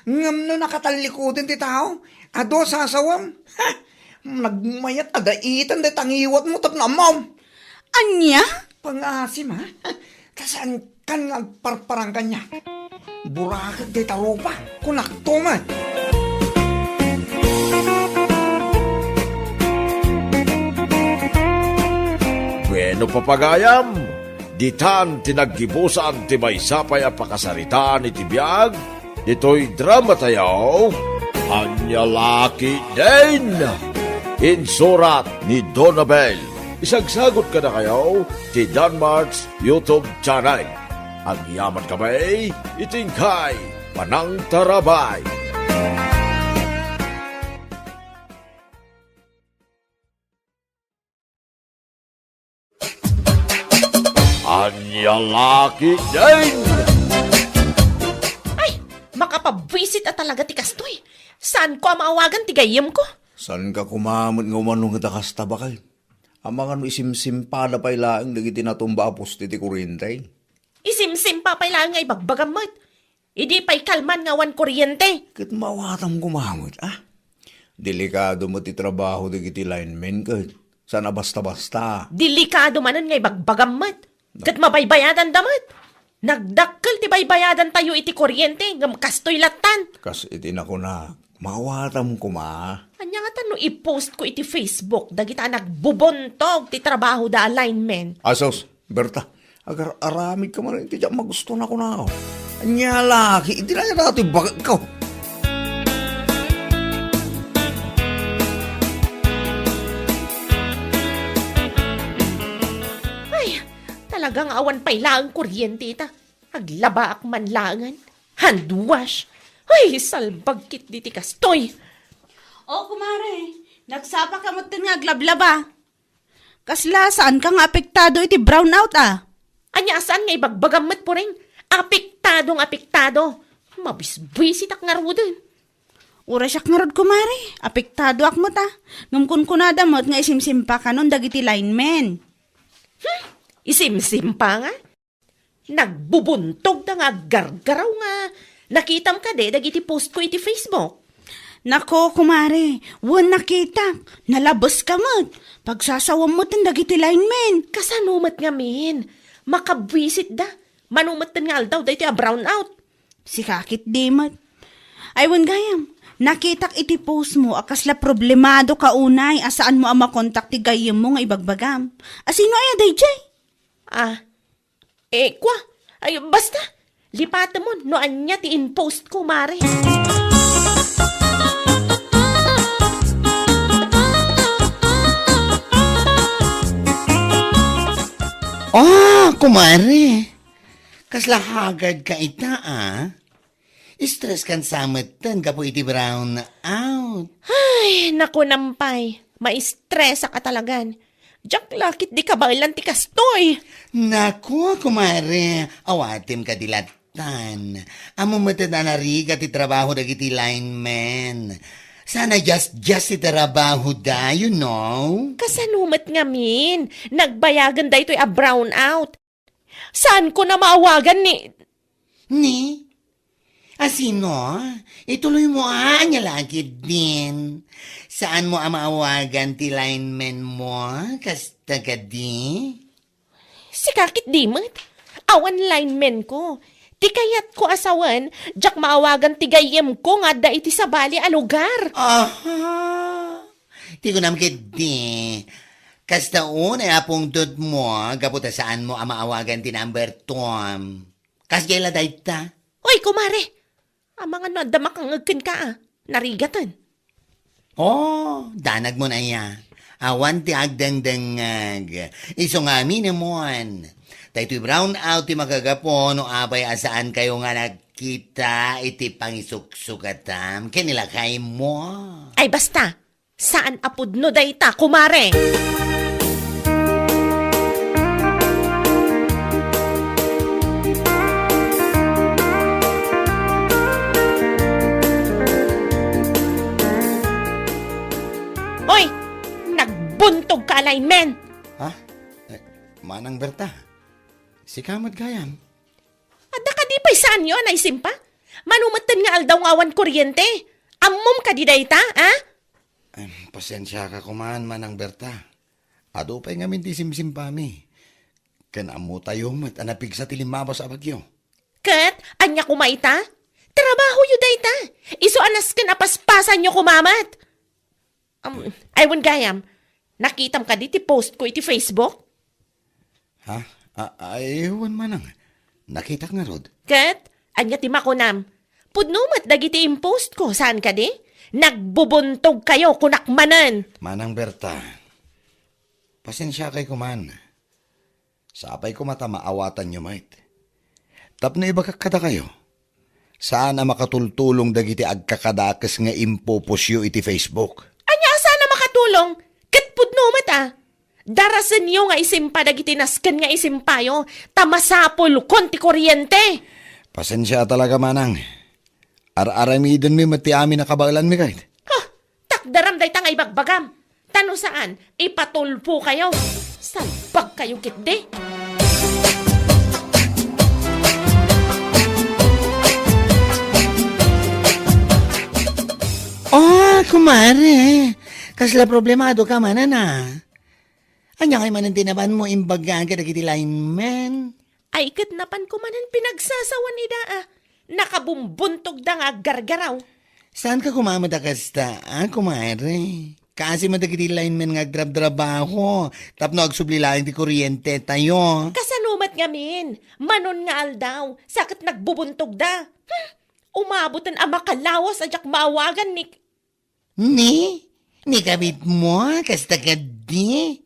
Ngem no nakatallikudan ti tao, adu a sasawem. Ha! Nagmayat a daitan dayta ngiwatmo tapno ammom. Ania? Pangaasim, ha? Ta saankan nga agparparang kaniak. Burakek dayta rupa, kunakto met. Bueno, papagayam, ditan ti naggibusan ti maysa pay a pakasaritaan iti biag ditoy dramatayo, Ania La Ketdin. Insurat ni Donabel. Isagsagut kadakayo ti Danmart's YouTube channel. Agyamankami iti inkay panangtarabay. Ania La Ketdin! Ay, makapabwisit a talaga ti kastoy. Saanko a maawagan ti gayyemko? Saanka koma met nga umannong ita kasta, baket? Amangan no isimsimpada pay laeng dagiti natumba a poste ti koriente. Isimsimpa pay laeng nga ibagbagam met. Idi pay kalman nga awan koriente. Ket maawatam koma met, a? Delikado met ti trabaho dagiti linemen ket saan a basta-basta. Delikado manen nga ibagbagam met. Ket mabaybayadanda met. Nagdakkel ti baybayadantayo iti koriente, ngem kastoy lattan. Kas iti nakunak, maawatam koma. Ania ngata no i-post ko iti Facebook dagita a nagbubuntog ti trabahoda a linemen? Asus, Berta, agar-aramidka man iti diak magusto, nakunak. Ania la ket, iti na datoy baketko. Ay, talaga nga awan pay laeng koriente ita. Aglabaak man laengen. Hand wash. Ay, salbag ketdi ti kastoy. O, kumare, nagsapaka metten nga aglablaba. Kasla, saanka nga apektado iti brownout, a? Ania a saan nga ibagbagam met, Puring? Apektado nga apektado. Mabisbisitak ngaruden. Uray siak ngarud, kumare. Apektadoak met, a. Ngem kunkunada met nga isimsimpa kanon dagiti linemen. Hmm? Isimsimpa nga? Nagbubuntogda nga aggargaraw nga nakitam kadi dagiti post ko iti Facebook? Nako, kumare, wen nakitak. Nalabeska met. Pagsasawam met dagiti linemen. Kasano met ngamin? Makabwisitda. Mano met nga aldaw daytoy a brownout? Sika ketdi met. Ay, wen gayam, nakitak iti post mo a kasla problemado ka unay a saan mo a makontak ti gayyemmo nga ibagbagam. A sino aya daydiay? Ah, eh, kwa? Ay, basta, lipatemon no ania ti in-post ko, mare. Ah, kumare. Kasla haggard ka ita, a? Stress kan sa metten gapu iti brown out. Ay, nakunam pay. Maistresak a talagan. Diak la ketdi kabaelan ti kastoy. Naku, kumare, awatem kadi lattan. Ammom met a narigat ti trabaho dagiti linemen. Saan a diasdias ti trabahoda, you know? Kasano met ngamin? Nagbayagen daytoy a brownout. Saanko a maawagan ni... Ni? A sino? Ituloy mo, a, ania la ketdin. Saan mo a maawagan ti linemen mo? Kasta kadi? Sika ketdi met. Awan linemen ko. Ti kayatko a sawen, diak maawagan ti gayyemko nga adda iti sabali a lugar. Aha. Ti kunam ketdi, kasta unay a pungtotmo gapu ta saanmo a maawagan ti number two. Kasdiay la dayta? Oy, kumare! Amangan no adda makangngeg kenka, a. Narigaten. Oh, danagmon aya. Awan ti agdengdengngeg. Isu nga aminemon. Daytoy brownout ti makagapu no apay a saankayo nga nagkita iti pangisuksukatam ken ni lakaymo. Ay, basta. Saan a pudno dayta, kumare? Oy! Nagbuntog ka, linemen! Ha? Eh, Manang Berta, sika met gayam? Adda kadi pay saanyo a naisimpa? Mano metten nga aldaw nga awan kuryente? Ammom kadi dayta, a? Em, pasensiaka koman, Manang Berta. Adu pay ngamin ti simsimpami. Ken ammotayo met a napigsa ti limmabas a bagyo. Ket ania koma ita? Trabahoyo dayta. Isu a nasken a paspasanyo koma met. Um, ay, wen gayam, nakitam kadi ti post ko iti Facebook? Ha? A-, ay, wen manang. Nakitak ngarud. Ket, ania ti makunam? Pudno met dagiti impost ko, saan kadi? Nagbubuntog kayo, kunak manen. Manang Berta, pasensiakay koman. Sapay koma ta maawatanyo met. Tapno ibagak kadakayo, saan a makatultulong dagiti agkakadakes nga impopostyo iti Facebook. Ania a saan a makatulong? Ket pudno met a. Darasenyo nga isimpa dagiti nasken nga isimpayo, ta masapulkon ti kuryente. Pasensia talaga, manang. Ar-aramidenmi met ti amin a kabaelanmi ket. Ha! Takderam dayta nga ibagbagam. Ta no saan, ipatulpo kayo. Salbag kayo ketdi. Oh, kumare. Kasla problemado ka manen a. Ania ngay manen ti nabanmo imbagak kadagiti linemen? Ay, ket napanko manen pinagsasawan ida a. Nakabumbuntogda nga aggargaraw. Saanka koma met a kasta, a, kumare? Kaasi met dagiti linemen nga agtrabtrabaho tapno agsubli laeng ti kuryentetayo. Kasano met ngamin? Manon nga aldaw, sa ket nagbubuntogda. Hmm, umaboten a makalawas a diak maawagan ni Ni? Ni kabitmo, kasta kadi?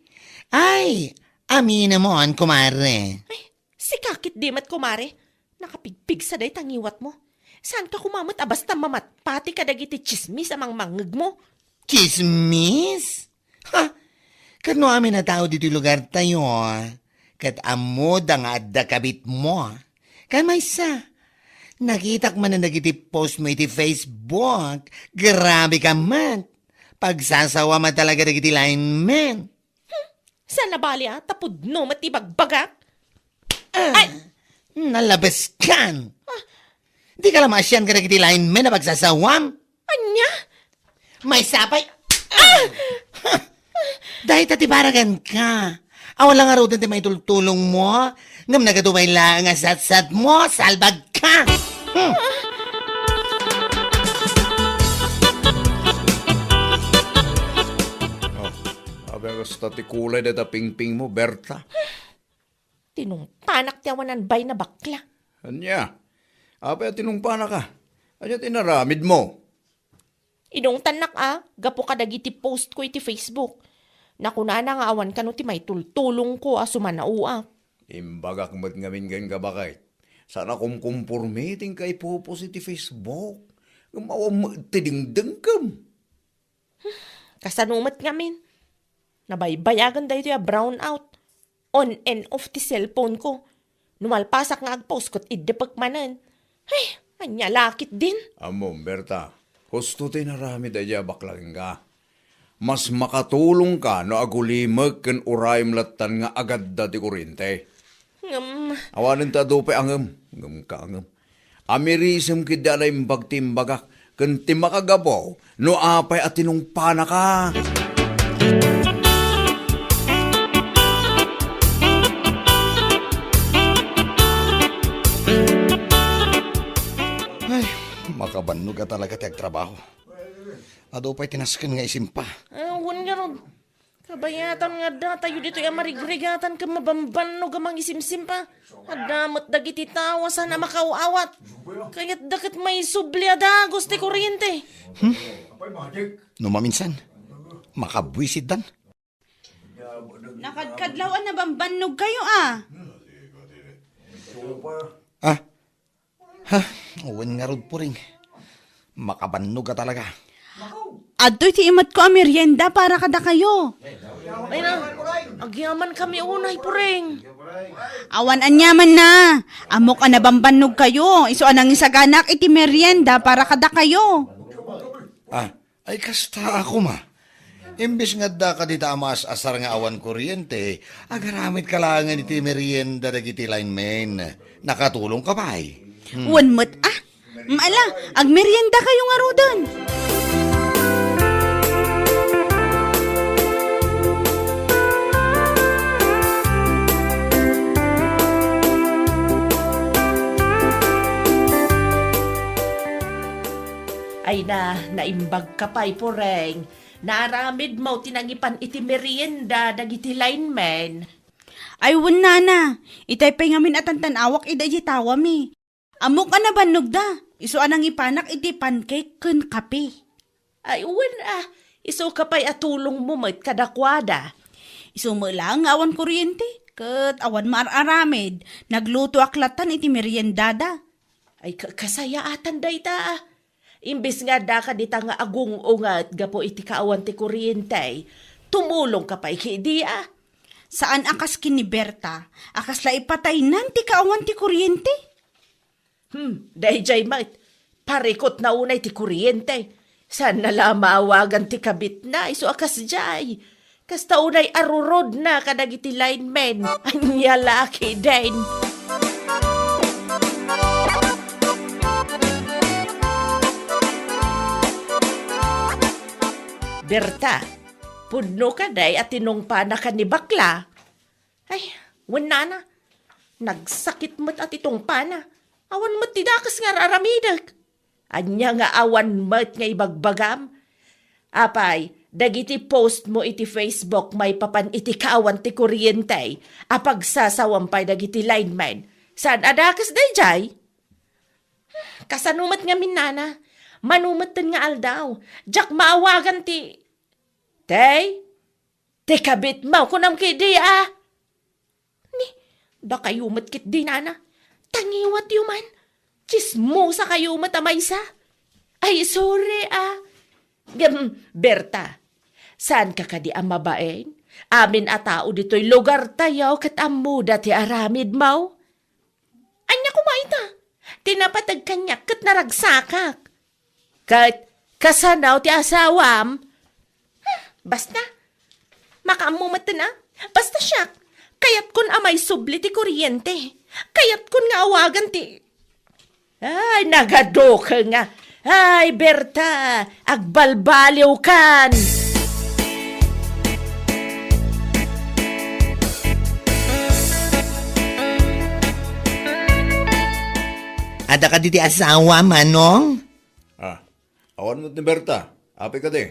Ay, aminemon, kumare. Ay, sika ketdi met, kumare. Nakapigpigsa dayta ngiwatmo. Saanka koma met a basta mamatpati kadagiti tsismis a mangmangngegmo? Tsismis? Ha? Ket no amin a tao ditoy lugartayo, ket ammoda nga adda kabitmo. Ken maysa, Nakitak manen dagiti post mo iti Facebook. Grabe ka met. Pagsasawa met talaga dagiti linemen. Saan a bali a, ta pudno met ti bagbagak. Ah, Ay! Nalabes kan. Ah. Di ka la maasian kadagiti linemen a pagsasawam? Ania? Maysa pay. Ah! Dayta ti baragan ka. Awan la ngaruden ti maitultulong mo. Ngem nagadumay laeng a satsat mo, salbag ka. Hmm. Oh, apay kasta ti kulay dayta pingping mo, Berta? Tinungpanak ti awanan bay na bakla. Ania? Apay a tinungpanaka? Ania ti inaramid mo? Inungtannak a, gapu kadagiti post ko iti Facebook. Nakunana nga awan kano ti maitultulong ko a sumanaoak. Imbagak met ngamin kenka, baket. Saan a kumkumporme ti inka ipopost iti Facebook. Ngem awan met ti dingdengkem. Kasano met ngamin? Nabaybayagan daytoy a brownout. On and off ti cellphone ko. No malpasak nga agpost ket iddepek manen. Ay, ania la ketdin? Ammom, Berta, husto ti inaramid daydiay a bakla kenka. Mas makatulongka no agulimek ken urayem lattan nga agadda ti kurente. Ngem Awanen ta adu pay a ngem, ngem ka a ngem. Amirisem ketdi a naimbag ti imbagak, ken ti makagapu no apay a tinungpanaka. Ay, makabannog a talaga ti agtrabaho. Adu pay ti nasken nga isimpa. Ah, wen ngarud. Kabayatan nga addatayo ditoy a marigrigatan ken mabambannog a mangisimsimpa. Adda met dagiti tao a saan a makaaw-awat. Kayatda ket maisubli a dagus ti kuriente. Hmm? No maminsan, makabuisit dan. Nakadkadlaw a nabambannog kayo, ah. Ah, Ha, wen ngarud, Puring. Makabannog a talaga. Adtoy ti imetko a merienda para kadakayo. Ay na, agyaman kami unay, Puring. Awan aniaman na. Ammok a nabambannog kayo. Isu a nangisaganak iti merienda para kadakayo. Ah, Ay, kasta a koma. Imbes nga adda kadita a maas-asar nga awan kuryente, agaramidka laengen iti merienda dagiti linemen. Nakatulongka pay. Hmm. Wen met, ah. Ala, agmerienda kayo ngaruden. Ay na, naimbagka pay, Puring. Naaramidmo ti nangipan iti merienda dagiti linemen. Ay, wen, nana. Itay pay ngamin a tantan-awak ida iti tawami. Ammok a nabannogda. Isu a nangipanak iti pancake ken kape. Ay, wen a. Isuka pay a tulongmo met kadakuada. Isu met laeng nga awan kuryente, ket awan maar-aramid. Naglutoak lattan iti meriendada. Ay, ka-, kasayaatan dayta, ah. Imbes nga adda kadita nga agung-unget gapu iti kaawan ti kuryente, tumulongka pay kidi, ah. Saan a kas ken ni Berta, a kasla ipataynan ti kaawan ti kuryente? Hmm, daydiay met, parikutna unay ti kuryente. Saanna la a maawagan ti kabitna, isu a kasdiay. Kasta unay a rurodna kadagiti linemen. Ania la ketdin? Berta, pudno kadi a tinungpanaka ni bakla? Ay, wen nana. Nagsakit met a ti tungpana. Awan met ti dakes nga ar-aramidek. Ania nga awan met nga ibagbagam? Apay, dagiti post mo iti Facebook maipapan iti kaawan ti kuryente a pagsasawam pay dagiti linemen. Saan a dakes daydiay? Kasano met ngamin, nana? Mano metten nga aldaw, diak maawagan ti, Tay, ti kabitmo, kunam kidi, a? Ni, dakayo met ketdi, nana. Tangiwatyo man. Tsismosakayo met a maysa. Ay, sorry, a. Gem, Berta, saanka kadi a mabain? Amin a tao ditoy lugartayo ket ammoda ti aramidmo. Ania koma ita? ti napateg kaniak ket naragsakak. Ket kasano ti asawam? Basta, makaammo metten a. Basta siak, kayatkon a maisubli ti kuryente. Kayatkon nga awagan ti Ay, nagadukel nga. Ay, Berta, agbalbaliwkan. Adda kadi ti asawa, Manong? Ah, awan met ni Berta. Apay kadi?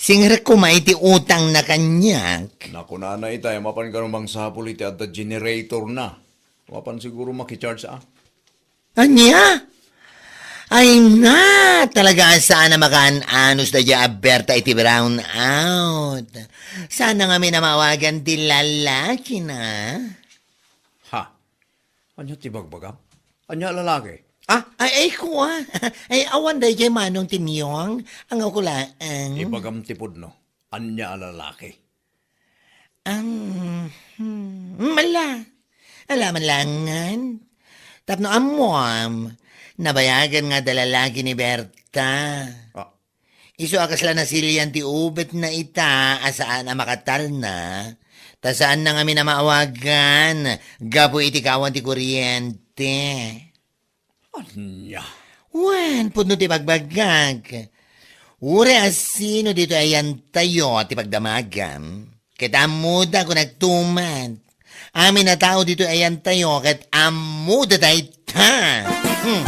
Singrek koma iti utangna kaniak. Nakunana itay, mapan kano mangsapul iti adda generator na. Mapan siguro makicharge, ah. Ania? Ay na, talaga a saan a makaan-anos daydiay a Berta iti brownout. Saan na ngamin a maawagan ti lalaki na? Ha? Ania ti bagbagam? Ania a lalaki? Ah, ay, ay, kua. Ay, awan daydiay Manong Timyong. Ang ako laeng. Ibagam ti pudno. Ania a lalaki? Am, hmm, ala. Ala man langan. Tapno ammoam, nabayagan nga adda lalaki ni Berta. Ah. Isu a kasla nasilian ti ubetna ita a saan a makatalna, ta saan na ngamin a maawagan gapu iti kawan ti kuryente. Ania? Wen, pudno ti bagbagak. Uray a sino ditoy ayantayo ti pagdamagam. Ket ammoda kunakto met. Amin a tao ditoy ayantayo ket ammoda dayta. Hmm.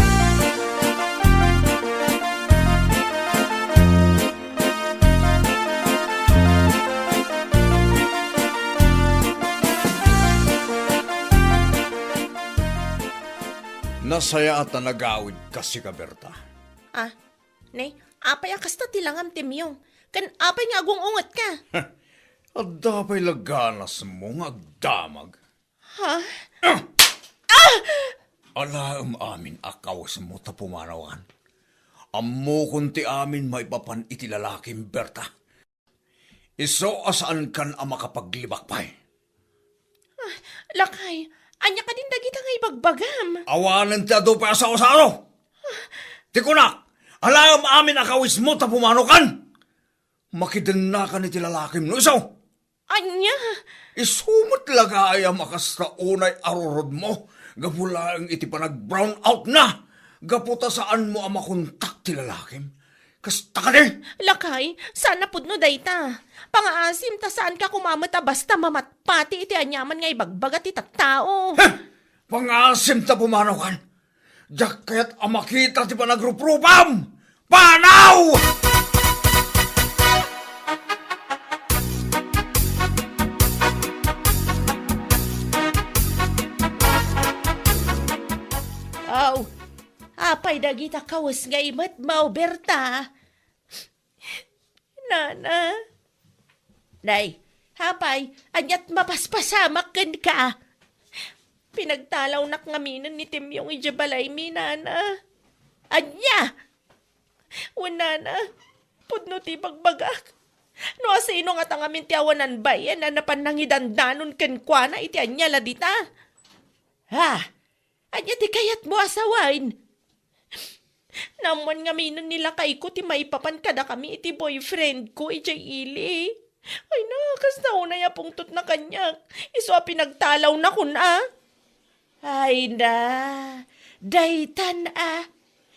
Nasayaat a nagawidka, sika, Berta. Ah, ne, apay a kasta ti langam, Timyong? Ken apay nga agung-ungetka? Adda pay la ganasmo nga agdamag? Ha? Ah! Ah! Alaem amin a kawesmo ta pumanawan. Ammokon ti amin maipapan iti lalakim, Berta. Isu a saankan a makapaglibak pay. Ah, lakay, ania kadin dagita nga ibagbagam? Awanen ti adu pay a sao-sao. Ti kunak, alaem amin a kawesmo ta pumanokan. Makidennakan iti lalakim no isu. Ania? Isu met la gayam a kasta unay a rurodmo gapu laeng iti panag-brownout na. Gapu ta saanmo a makontak ti lalakim. Kasta kadi? Lakay, saan a pudno dayta. Pangaasim ta saanka koma met a basta mamatpati iti aniaman nga ibagbaga ti tattao. Heh! Pangaasim ta pumanaw kan. Diak kayat a makita ti panagruprupam! Panaw! Aw, apay dagita kawes nga imatmaw, Berta? Nana. Nay, apay, ania't mapaspasamak kenka? Pinagtalawnak ngaminen ni Timyong idiay balaymi, Nana. Ania? Wen, Nana, pudno ti bagbagak. No asino ngata ngamin ti awanan bayen a napan nangidandanon kenkuana iti ania la dita? Ha? Ania ti kayatmo a sawen? Naammoan ngaminen ni lakayko ti maipapan kadakami iti boyfriendko idiay ili. Ay na, kasta unay a pungtotna kaniak. Isu a pinagtalawna kun a. Ay na, daytan a.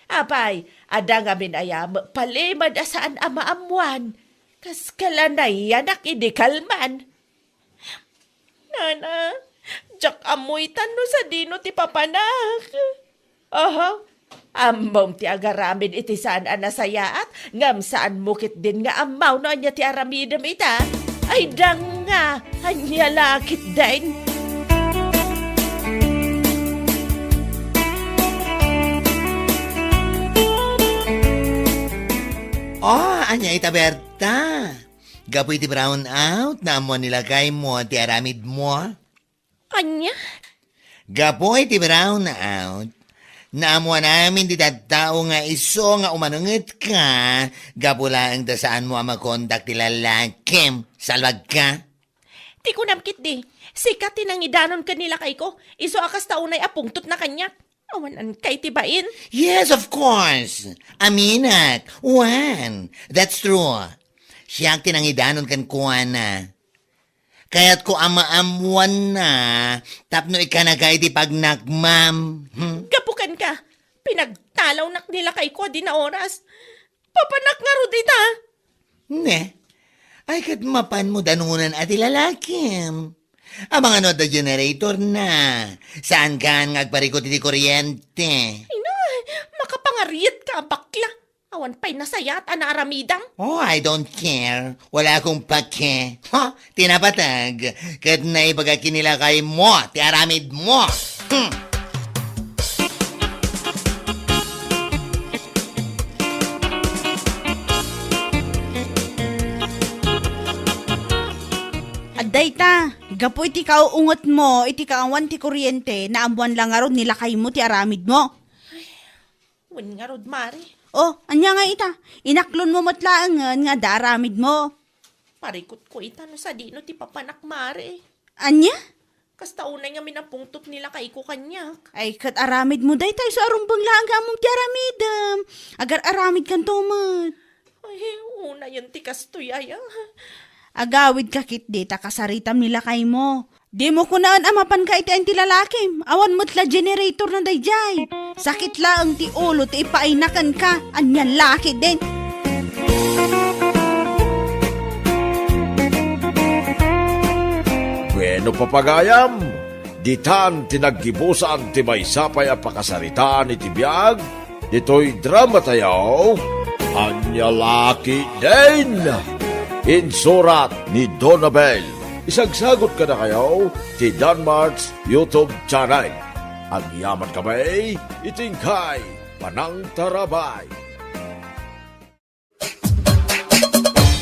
Apay, adda ngamin aya met palimed a saan a maammoan. Kas kalanayanak idi kalman. Nana, diak ammo itan no sadino ti papanak. Oho, ammom ti agaramid iti saan a nasayaat, ngem saanmo ketdin nga ammaw no ania ti aramidem ita. Ay, danga, ania la ketdin? Oh, ania ita, Berta? Gapu iti brownout, naammoan ni lakaymo ti aramidmo? Ania? Gapu iti brownout, naammoan amin ti tattao nga isu nga umanengetka gapu laeng ta saanmo a makontak ti lalakim. Salbagka? Ti kunam ketdi, sika ti nangidanon ken ni lakayko, isu a kasta unay a pungtotna kaniak. Awan-ankay ti bain? Yes, of course. Aminak. Wen, that's true. Siak ti nangidanon kenkuana. Kayatko a maammoanna tapno ikkanaka iti pagnakmam. Hmm? Gapu kenka, pinagtalawnak ni lakayko a dinaoras. Papanak ngarud ita. Ne? Ay, ket mapanmo danunan a ti lalakim. Amangan no adda generator na. Saankan nga agparikut iti kuryente. Ay na, makapangariat ka a bakla. Awan pay nasayaat a naaramidam. Oh, I don't care. Wala akong pake. Ha? Tinapatag. Ket naibaga kinilakay mo, ti aramid mo. Hmm. Adda ita, gapu iti kauungetmo, iti kaawan ti kuryente, naammoan la ngarud ni lakaymo ti aramidmo. Wen ngarud, Mare. Oh, ania nga ita? Inaklonmo met laengen nga adda aramidmo. Parikutko ita no sadino ti papanak, Mare. Ania? Kasta unay ngamin a pungtot ni lakayko kaniak. Ay, ket aramidmo dayta isu a rumbeng laeng nga ammom ti aramidem. Agar-aramidkanto met. Ay, unayen ti kastoy aya. Agawidka ketdi ta kasaritam ni lakaymo. Dimo kunaen a mapanka iti ayan ti lalakim. Awan met la generator na daydiay. Sakit laeng ti ulo ti ipaayna kenka. Anian la ketdin. Bueno, papagayam, ditan ti naggibusan ti maysa pay a pakasaritaan iti biag ditoy drama tayo, Ania La Ketdin. Insurat ni Donabel. Isagsagot kadakayo ti Danmart's YouTube channel. Agyaman kami iti inkay panangtarabay.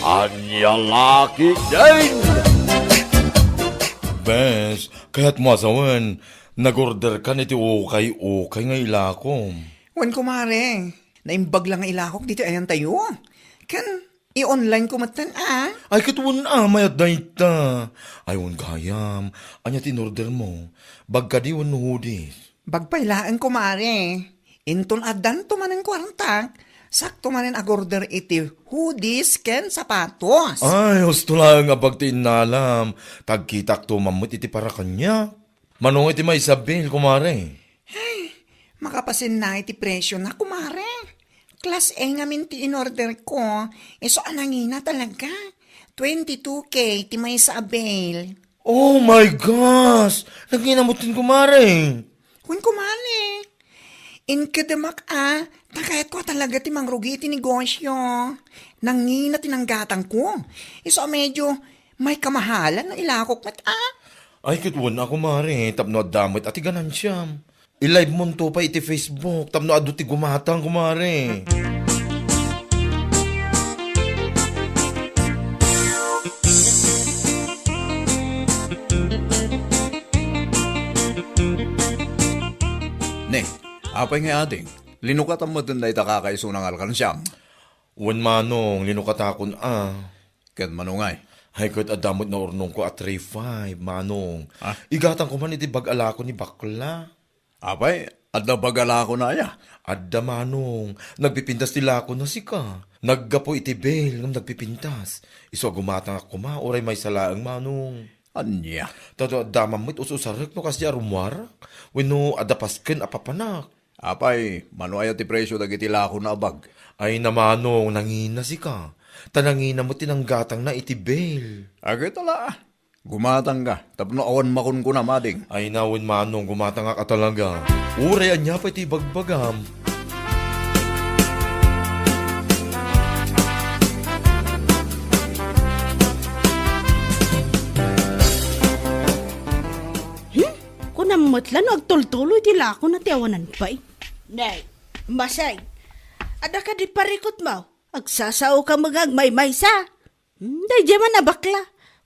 Ania La Ketdin! Bes, kayatmo a sawen, nag-order kan iti ukay-ukay nga ilakom. Wen, kumare, naimbag la nga ilakok ditoy ayantayo. Ken, i-online ko metten, a. Ay, ket wen a, mayat dayta. Ay, wen gayam, ania ti in-order mo? Bag kadi wenno hoodies? Bag pay laeng, kumare. Inton addanto manen kuartak, sakto manen ag-order iti hoodies ken sapatos. Ay, husto laeng a bag ti innalam. Tagkitakto man met iti para kaniak. Mano nga iti maysa a bill, kumare? Ay, makapasenna iti presyo na, kumare. Class A ngamin ti in-order ko. Isu a nangina talaga. Twenty-two K ti maysa a bill. Oh my gosh! Nangina met ti kumare. Wen, kumare. Inkedemak a, ta kayatko a talaga ti mangrugi iti negosyo. Nangina ti nanggatangko. Isu a medyo may kamahalan no ilakok met a. Ay, ket wen a, kumare, tapno adda met a ti ganansiam. I-live monto pay iti Facebook tapno adu ti gumatang, kumare. Ne, apay nga ading, linukatam met dayta kakaisuna nga alkansiam? Wen, manong, linukatakon a. Ket mano ngay? Ay, ket adda met naurnongko a three five, manong. Ah? Igatangko man iti bag a lako ni bakla. Apay, adda bag a lakona aya? Adda, manong. Nagpipintas ti lakona sika. Naggapu iti bill ngem nagpipintas. Isu a gumatangak koma, uray maysa laeng, manong. Ania? Ta adda man met us-usarek no kasdi a rummuarak. Wenno adda pasken a papanak. Apay, mano aya ti presyo dagiti lakona a bag? Ay na, manong, nangina sika. Ta nangina met ti nanggatangna iti bill. Agay tala. Gumatangka, tapno awan makunkuna, mading. Ay na wen, manong, gumatangak a talaga. Uray ania pay ti ibagbagam. Hmm? Kunam met la no agtultuloy ti lakona ti awanan pay. Nay, Masay, adda kadi parikutmo? Agsasaoka met nga agmaymaysa. Hmm, daydiay man a bakla.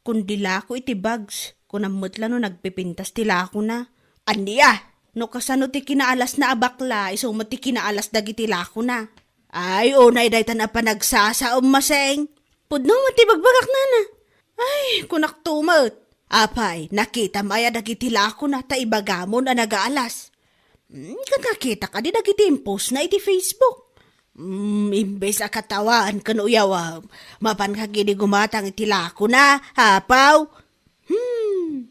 Kundi lako iti bags, kunam met la no nagpipintas ti lakona. Ania? No kasano ti kinaalasna a bakla, isu met ti kinaalas dagiti lakona. Ay, unay daytan a panagsasaom, Maseng. Pudno met ti bagbagak, nana. Ay, kunakto met. Apay, nakitam aya dagiti lakona ta ibagamon a nagaalas? Hmm, ket nakita kadi dagiti impostna iti Facebook. Hmm, imbes a katawaan ken uyawam, mapan ka kadi gumatang iti lakona, apaw. Hmm.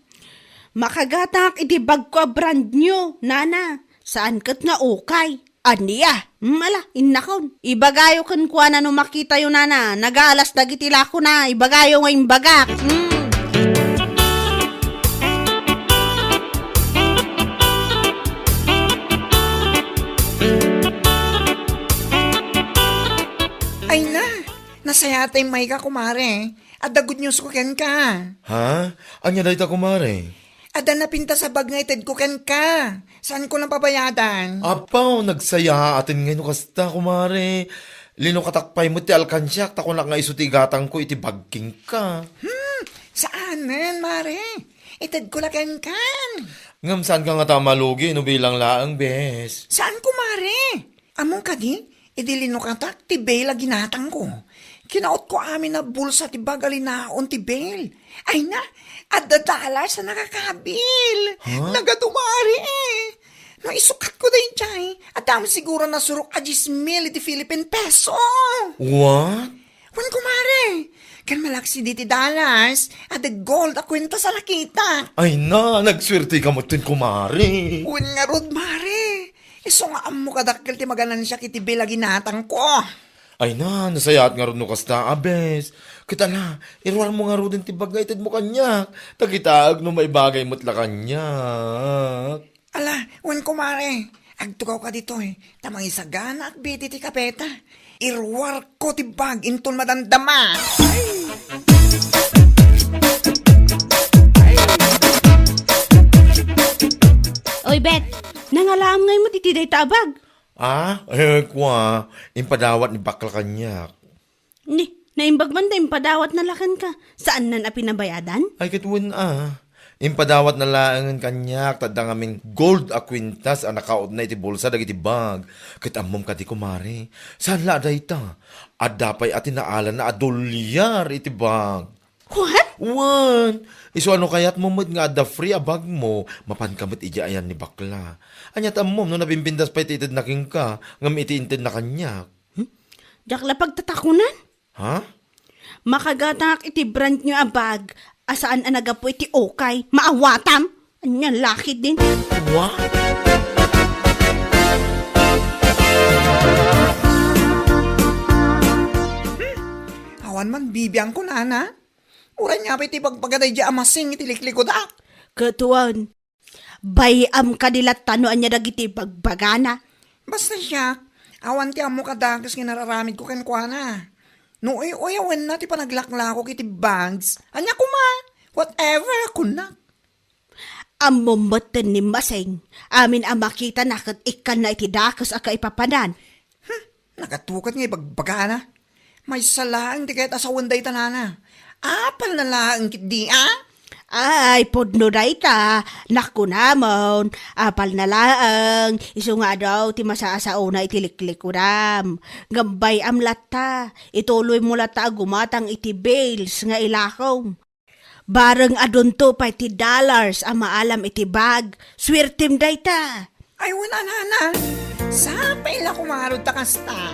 Makagatangak iti bagko a brand new, nana. Saan ket nga ukay. Ania? Hmm, ala, innakon. Ibagayo kenkuana no makitayo, nana. Nagalas dagiti lakona. Ibagayo nga imbagak. Hmm. Ay na, nasayaat ta immayka, kumare. Adda good news ko kenka. Ha? Ania dayta, kumare? Adda napintas a bag nga itedko kenka. Saanko lang pabayadan? Apaw, nagsayaaten ngay no kasta, kumare. Linukatak pay met ti alkansiak, ta kunak nga isu ti igatangko iti bag kenka. Hmm, saanen, mare. Itedko la kenkan. Ngem saanka ngata a malugi no bilang laeng, bes? Saan, kumare? Ammom kadi, idi linukatak ti bail a ginatangko, kinautko amin a bulsa ti bag a linaon ti bail. Ay na, adda dollars a nakakabil. Ha? Nagadu, mare. No isukatko daydiay, adda met siguro nasurok a dies mil iti Philippine peso. What? Wen, kumare, ken malaksid iti dollars, adda gold a kuentas a nakitak. Ay na, nagsuerteka metten, kumare. Wen ngarud, mare. Isu nga ammo kadakkel ti maganansiak iti bail a ginatangko. Ay na, nasayaat ngarud no kasta, abes. Ket ala, iruarmo ngaruden ti bag nga itedmo kaniak. Ta kitaek no maibagay met la kaniak. Ala, wen, kumare, agtugawka ditoy, ta mangisaganaak iti kafeta. Iruarko ti bag inton madamdama. Ay! Ay! Oy, Bet, nangalaam ngay met iti dayta a bag? Ah, eh, kua, impadawat ni bakla kaniak. Ni, naimbag man ta impadawatna la kenka. Saannan a pinabayadan? Ay, ket wen a. Impadawatna laengen kaniak, ta adda ngamin gold a kuentas a nakautna iti bulsa dagiti bag. Ket ammom kadi, kumare, saan la a dayta. Adda pay a tinaalana a dolyar iti bag. What? Wen, isu a no kayatmo met nga adda free a bagmo, mapanka met idiay ayan ni bakla. Ania ti ammom no nabimbindas pay ti itedna kenka, ngem iti intedna kaniak? Hmm? Diak la pagtatakunan? Ha? Makagatangak iti brand new a bag a saan a naggapu iti ukay. Maawatam? Ania, lakidin? Wa? Hmm? Awan man bibiangko, nana. Uray nga pay ti bagbaga daydiay a masing iti liklikudak. Ket wen, bay-am kadi latta no ania dagiti bagbagana. Basta siak, awan ti ammo kadakes nga nararamidko kenkuana. No uy-uyawenna ti panaglaklakok iti bags, ania koma? Whatever a kunak. Ammom metten ni Masing, amin a makitana ket ikkanna iti dakes a kaipapanan. Hmm, nagatukat nga ibagbagana. Maysa laeng ti kayat a sawen dayta, nana. Apalna laeng ketdi a? Ay, pudno dayta. Nakunamon, apalna laeng. Isu nga adu ti masaasaona iti liklikudam. Ngem bay-am latta. Ituloymo latta a gumatang iti bills nga ilakom. Bareng adunto pay ti dollars a maalam iti bag, suertem dayta. Ay, wen a, nana. Sapay la koma ngarud ta kasta.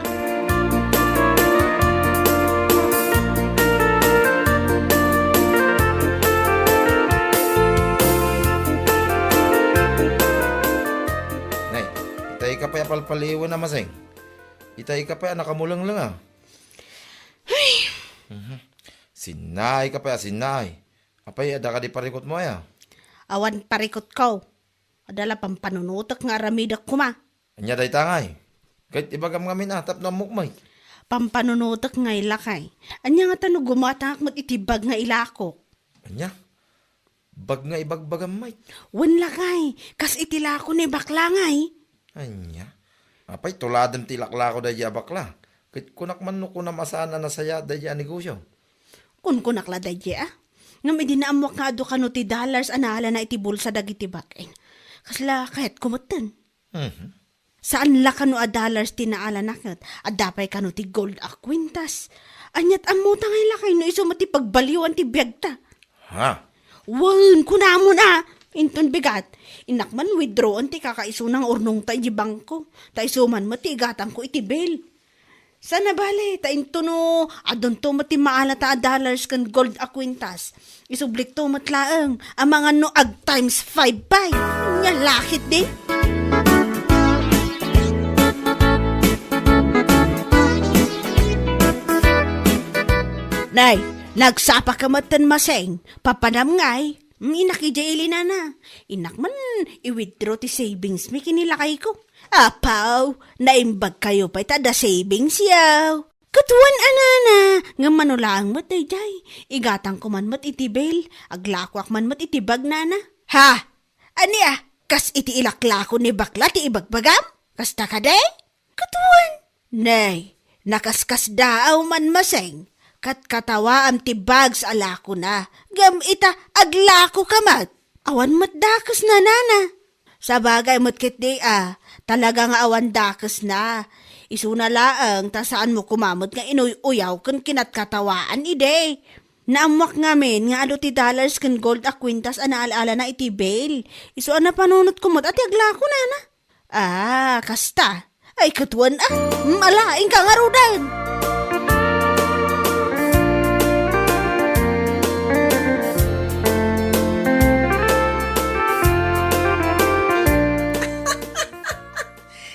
Nay, itay ka pay a palpaliwen a Masing. Itay ka pay a nakamulengleng a. Ay. Mhm. Sinnaay ka pay a sinnaay. Apay, adda kadi parikutmo aya? Awan parikutko. Adda la pampanunotek nga aramidek koma. Ania dayta ngay? Ket ibagam ngamin a, tapno ammok met. Pampanunotek ngay, lakay. Ania ngata no gumatangak met iti bag nga ilakok? Ania? Bag nga ibagbagam met? Wen, lakay, kas iti lako ni bakla ngay. Ania? Apay, tuladem ti ilaklako daydiay a bakla. Ket kunak man no kunam a saan a nasayaat daydiay a negosio. Kunkunak la daydiay a. Ngem idi naammoak nga adu kano ti dollars a naalana iti bulsa dagiti bag-en, kasla kayatko metten. Mhm. Saan la kano a dollars ti naalana ket adda pay kano ti gold a kuentas. Aniat ammota ngay, lakay, no isu met ti pagbalioan ti biagta? Ha? Wen, kunamon a. Inton bigat, innak man withdrawan ti kakaisuna nga urnongta iti bangko, ta isu man met ti igatangko iti bill. Saan a bale, ta intono, adunto met ti maalata a dollars ken gold a kwintas. Isublikto met laeng, amangan no ag times five pay. Nya lakit di. Nay, nagsapa ka met ten maseng, papanam ngay. Mm, innak idiay ili, nana. Innak man i-withdraw ti savings mi ken ni lakayko. Apaw, naimbag kayo pay ta adda savings yaw. Ket wen a, nana, ngem mano laeng met daydiay. Igatangko man met iti bill, aglakoak man met iti bag, nana. Ha? Ania? Kas iti ilaklako ni bakla ti ibagbagam? Kasta kadi? Ket wen, nay, nakaskasdaaw man maseng, ket katawaam ti bags a lakona, ngem ita, aglako ka met. Awan met dakesna, nana. Sabagay met ketdi a, talaga nga awan dakesna. Isuna laeng ta saanmo koma met nga inuy-uyaw ken kinatkatawaan idi. Naammoak ngamin nga adu ti dollars ken gold a kwintas a naal-alana iti bill. Isu a napanunotko met a ti aglako, nana. Ah, kasta. Ay, ket wen a. Mm, ala, inka ngaruden.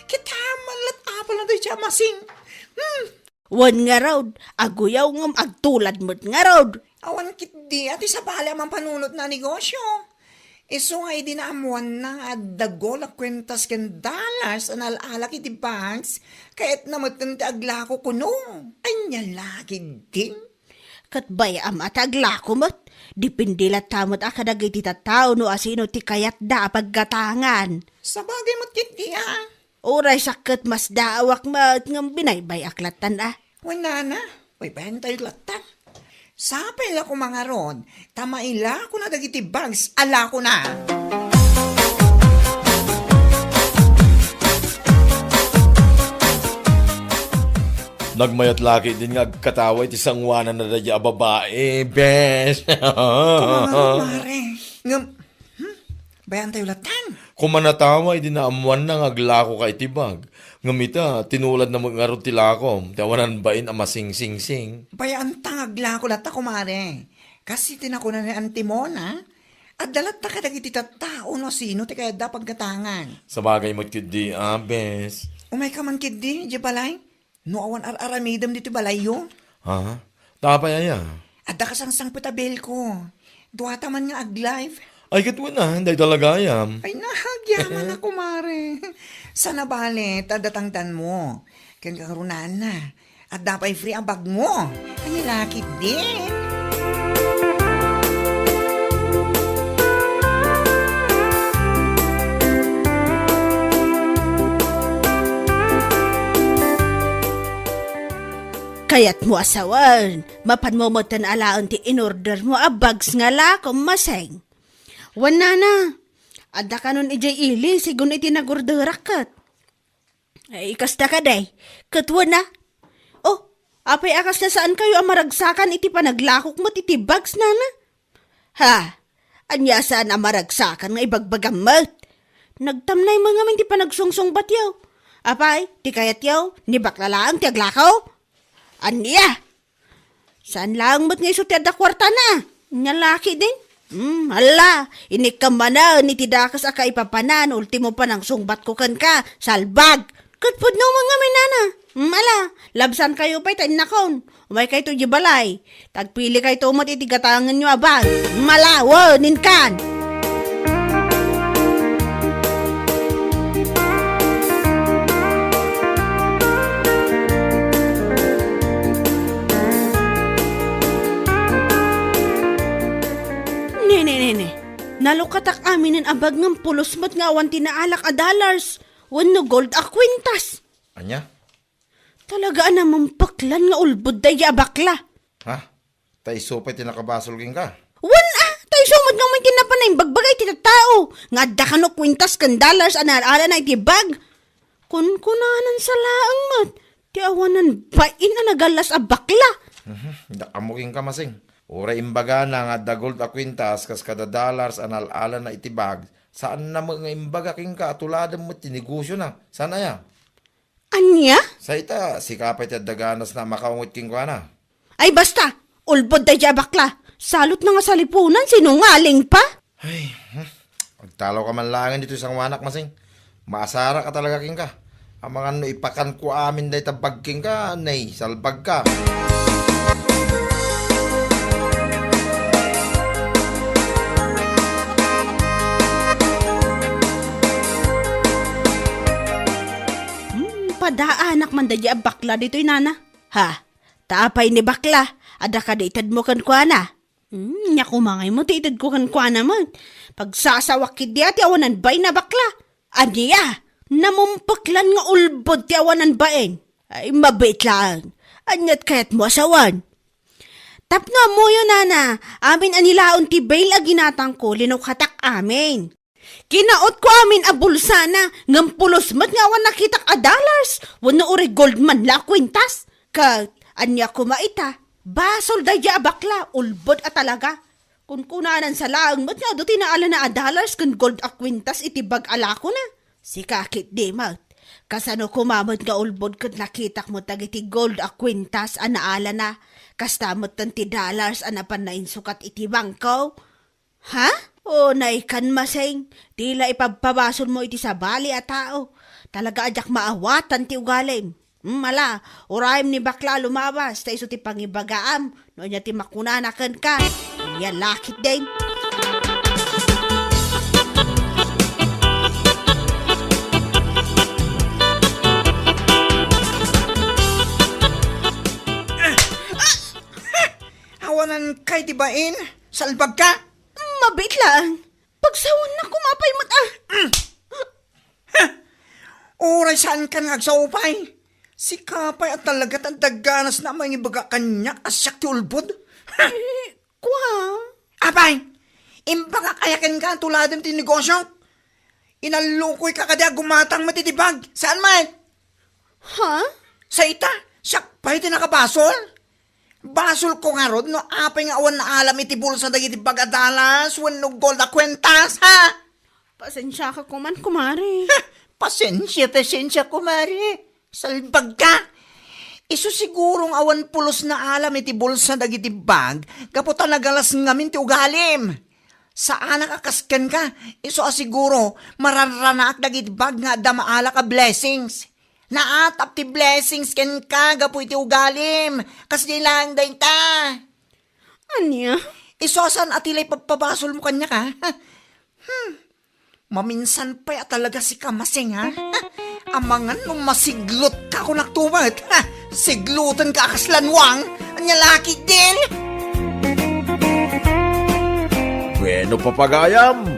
Kita man la't apal na tayo siya masing. Hmm. Wen ngarud, aguyaw ngem agtulad met ngarud. Awan ketdi a ti sabali a mampanunotna a negosio. Isu nga idi naammoanna nga adda gold a kwintas ken dollars a naal-alak iti bags, kayatna metten ti aglako kuno. Ania la ketdin? Ket bay-am a ti aglako met. Depende latta met a kadagiti tattao no asino ti kayatda a paggatangan. Sabagay met ketdi a. Uray sakket masdaawak met ngem binaybay-ak lattan a. Wen nana, baybayantayo lattan. Sapay la koma ngarud, ta mailakona dagiti bags a lakona. Nagmayat la ketdin nga agkatawa iti sangoananna daydiay a babai, bes. Koma ngarud, mare. Ngem, hmm? Bayantayo lattan. Koma natawa idi naammoanna nga aglakoka iti bag. Ngem ita, tinuladna met ngarud ti lakom, ti awanan bain a masingsingsing. Bayanta nga aglako latta, kumare. Kas iti nakuna ni Auntie Mona, adda latta kadagiti tattao no sino ti kayatda a paggatangan. Sabagay met ketdi, a, bes. Umayka man ketdi, idiay balay. No awan ar-aramidem ditoy balayyo? Ha? Apay aya? Adda kasangsangpet a bill ko. Duata man nga ag-live. Ay, ket wen a, dayta la gayam. Ay, nagyaman a, kumare. Saan a bale, ta adda tangdanmo. Ken kangrunaan na. Adda pay free a bagmo. Ay, lakit din. Kayatmo a sawen, mapanmo metten alaen ti inordermo a bags nga lakom, maseng. Wen nana, adda kanon idiay ili, sigun iti nagorderak ket. Ay, kasta kadi, ket wen a. Oh, apay a kasla saankayo a maragsakan iti panaglakok met iti bags, nana? Ha? Ania saan a maragsakan nga ibagbagam met? Nagtamnay man ngamin ti panagsungsungbatyo. Apay, ti kayatyo, ni bakla laeng ti aglako? Ania? Saan laeng met nga isu ti adda kuartana? Nia lakit din? Hmm, ala, inikka manen iti dakes a kaipapanan, ultimo panangsungbatko kenka, salbag. Ket pudno man ngamin, nana. Hmm, ala, labsankayo pay ta innakon. Umaykayto idiay balay. Tagpilikayto met iti gatangenyo a bag. Malawen, inkan! Nene, nene. Nalukatak aminen a bag ngem pulos met nga awan ti naalak a dollars wenno gold a kwintas. Ania? Talaga a namempeklan nga ulbod daydi a bakla. Ha? Ta isu pay ti nakabasol kenka? Wen a, ta isu met ngamin ti napan naimbagbaga iti tattao nga adda kano kwintas ken dollars a naal-alana iti bag. Kunkunanan sa laeng met ti awanan bain a nagallas a bakla. Mhm, da ammo kenka, masing. Uray imbagana nga adda gold a kwintas kas kada dollars a nal-alana iti bag, saanna met nga imbaga kenka a tuladem met ti negosiona. Saan aya? Ania? Sa ita, sika pay ti adda ganasna a makaungot kenkuana. Ay, basta! Ulbod daydiay a bakla! Salutna nga salipunan, sinungaling pa! Ay, hmm. Agtalawka man laengen ditoy sangoanak, Masing. Maasarak a talaga kenka. Amangan no ipakanko amin dayta bag kenka, nay, salbagka. Hmm, padaanak man daydiay a bakla ditoy, nana. Ha? Ta apay ni bakla? Adda kadi itedmo kenkuana? Hmm, nia koma nga immo ti itedko kenkuana met. Pagsasawak ketdi a ti awanan bain a bakla. Ania? Namumpeklan nga ulbod ti awanan bain. Ay, mabiit laeng. Ania't kayatmo a sawen? Tapno ammoyo, nana, amin a nilaon ti bail a ginatangko, linukatak amin. Kinautko amin a bulsana, ngem pulos met nga awan nakitak a dollars, wenno uray gold man la a kwintas. Ket, ania koma ita? Basol daydiay a bakla, ulbod a talaga. Kunkunanan sa laeng met nga adu ti naalana a dollars ken gold a kwintas iti bag a lakona. Sika ketdi met. Kasano koma met nga ulbod ket nakitak met dagiti gold a kwintas a naalana? Kasta metten ti dollars a napan nainsukat iti bangko? Ha? O, naikan, Masing, ti la ipabpabasolmo iti sabali a tao. Talaga a diak maawatan ti ugalim. Hmm, ala, urayem ni bakla a lumabas, ta isu ti pangibagaam no ania ti makunana kenka. Ania la ketdin? Awanan kay ti bain? Salbagka? Mabiit laeng. Pagsawennak koma pay met a. Uray saankan nga agsao pay. Sika pay a talaga ti adda ganasna a mangibaga kaniak a siak ti ulbod. Eh, kua? Apay, imbagak aya kenka a tuladem ti negosio? Inallukoyka kadi a gumatang met iti bag. Saan met? Ha? Sa ita, siak pay ti nakabasol? Basolko ngarud no apay nga awan naalam iti bulsa dagiti bag a dollars wenno gold a kuentas, ha? Pasensiaka koman, kumare. Ha! Pasensia, pasensia, kumare. Salbagka! Isu siguro nga awan pulos naalam iti bulsa dagiti bag gapu ta nagalas ngamin ti ugalim. Saanak a kas kenka, isu a siguro, mararanaak dagiti bag nga adda maalak a blessings. Naatap ti blessings kenka gapu iti ugalim. Kasdi laeng dayta. Ania? Isu a saan a ti la ipabpabasolmo kaniak, ha? Hmm. Maminsan pay a talaga sika, Masing, ha? Amangan no masiglutka kunakto met, ha? Siglutenka a kas lanwang. Ania la ketdin? Bueno, papagayam,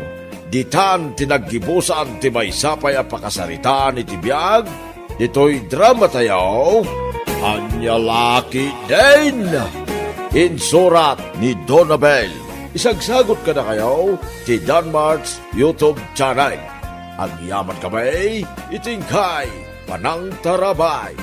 ditan ti naggibusan ti maysa pay a pakasaritaan iti biag ditoy dramatayo, Ania la ketdin? Insurat ni Donabel. Isagsagot kadakayo ti Danmart's YouTube channel. Agyamankami iti inkay panangtarabay.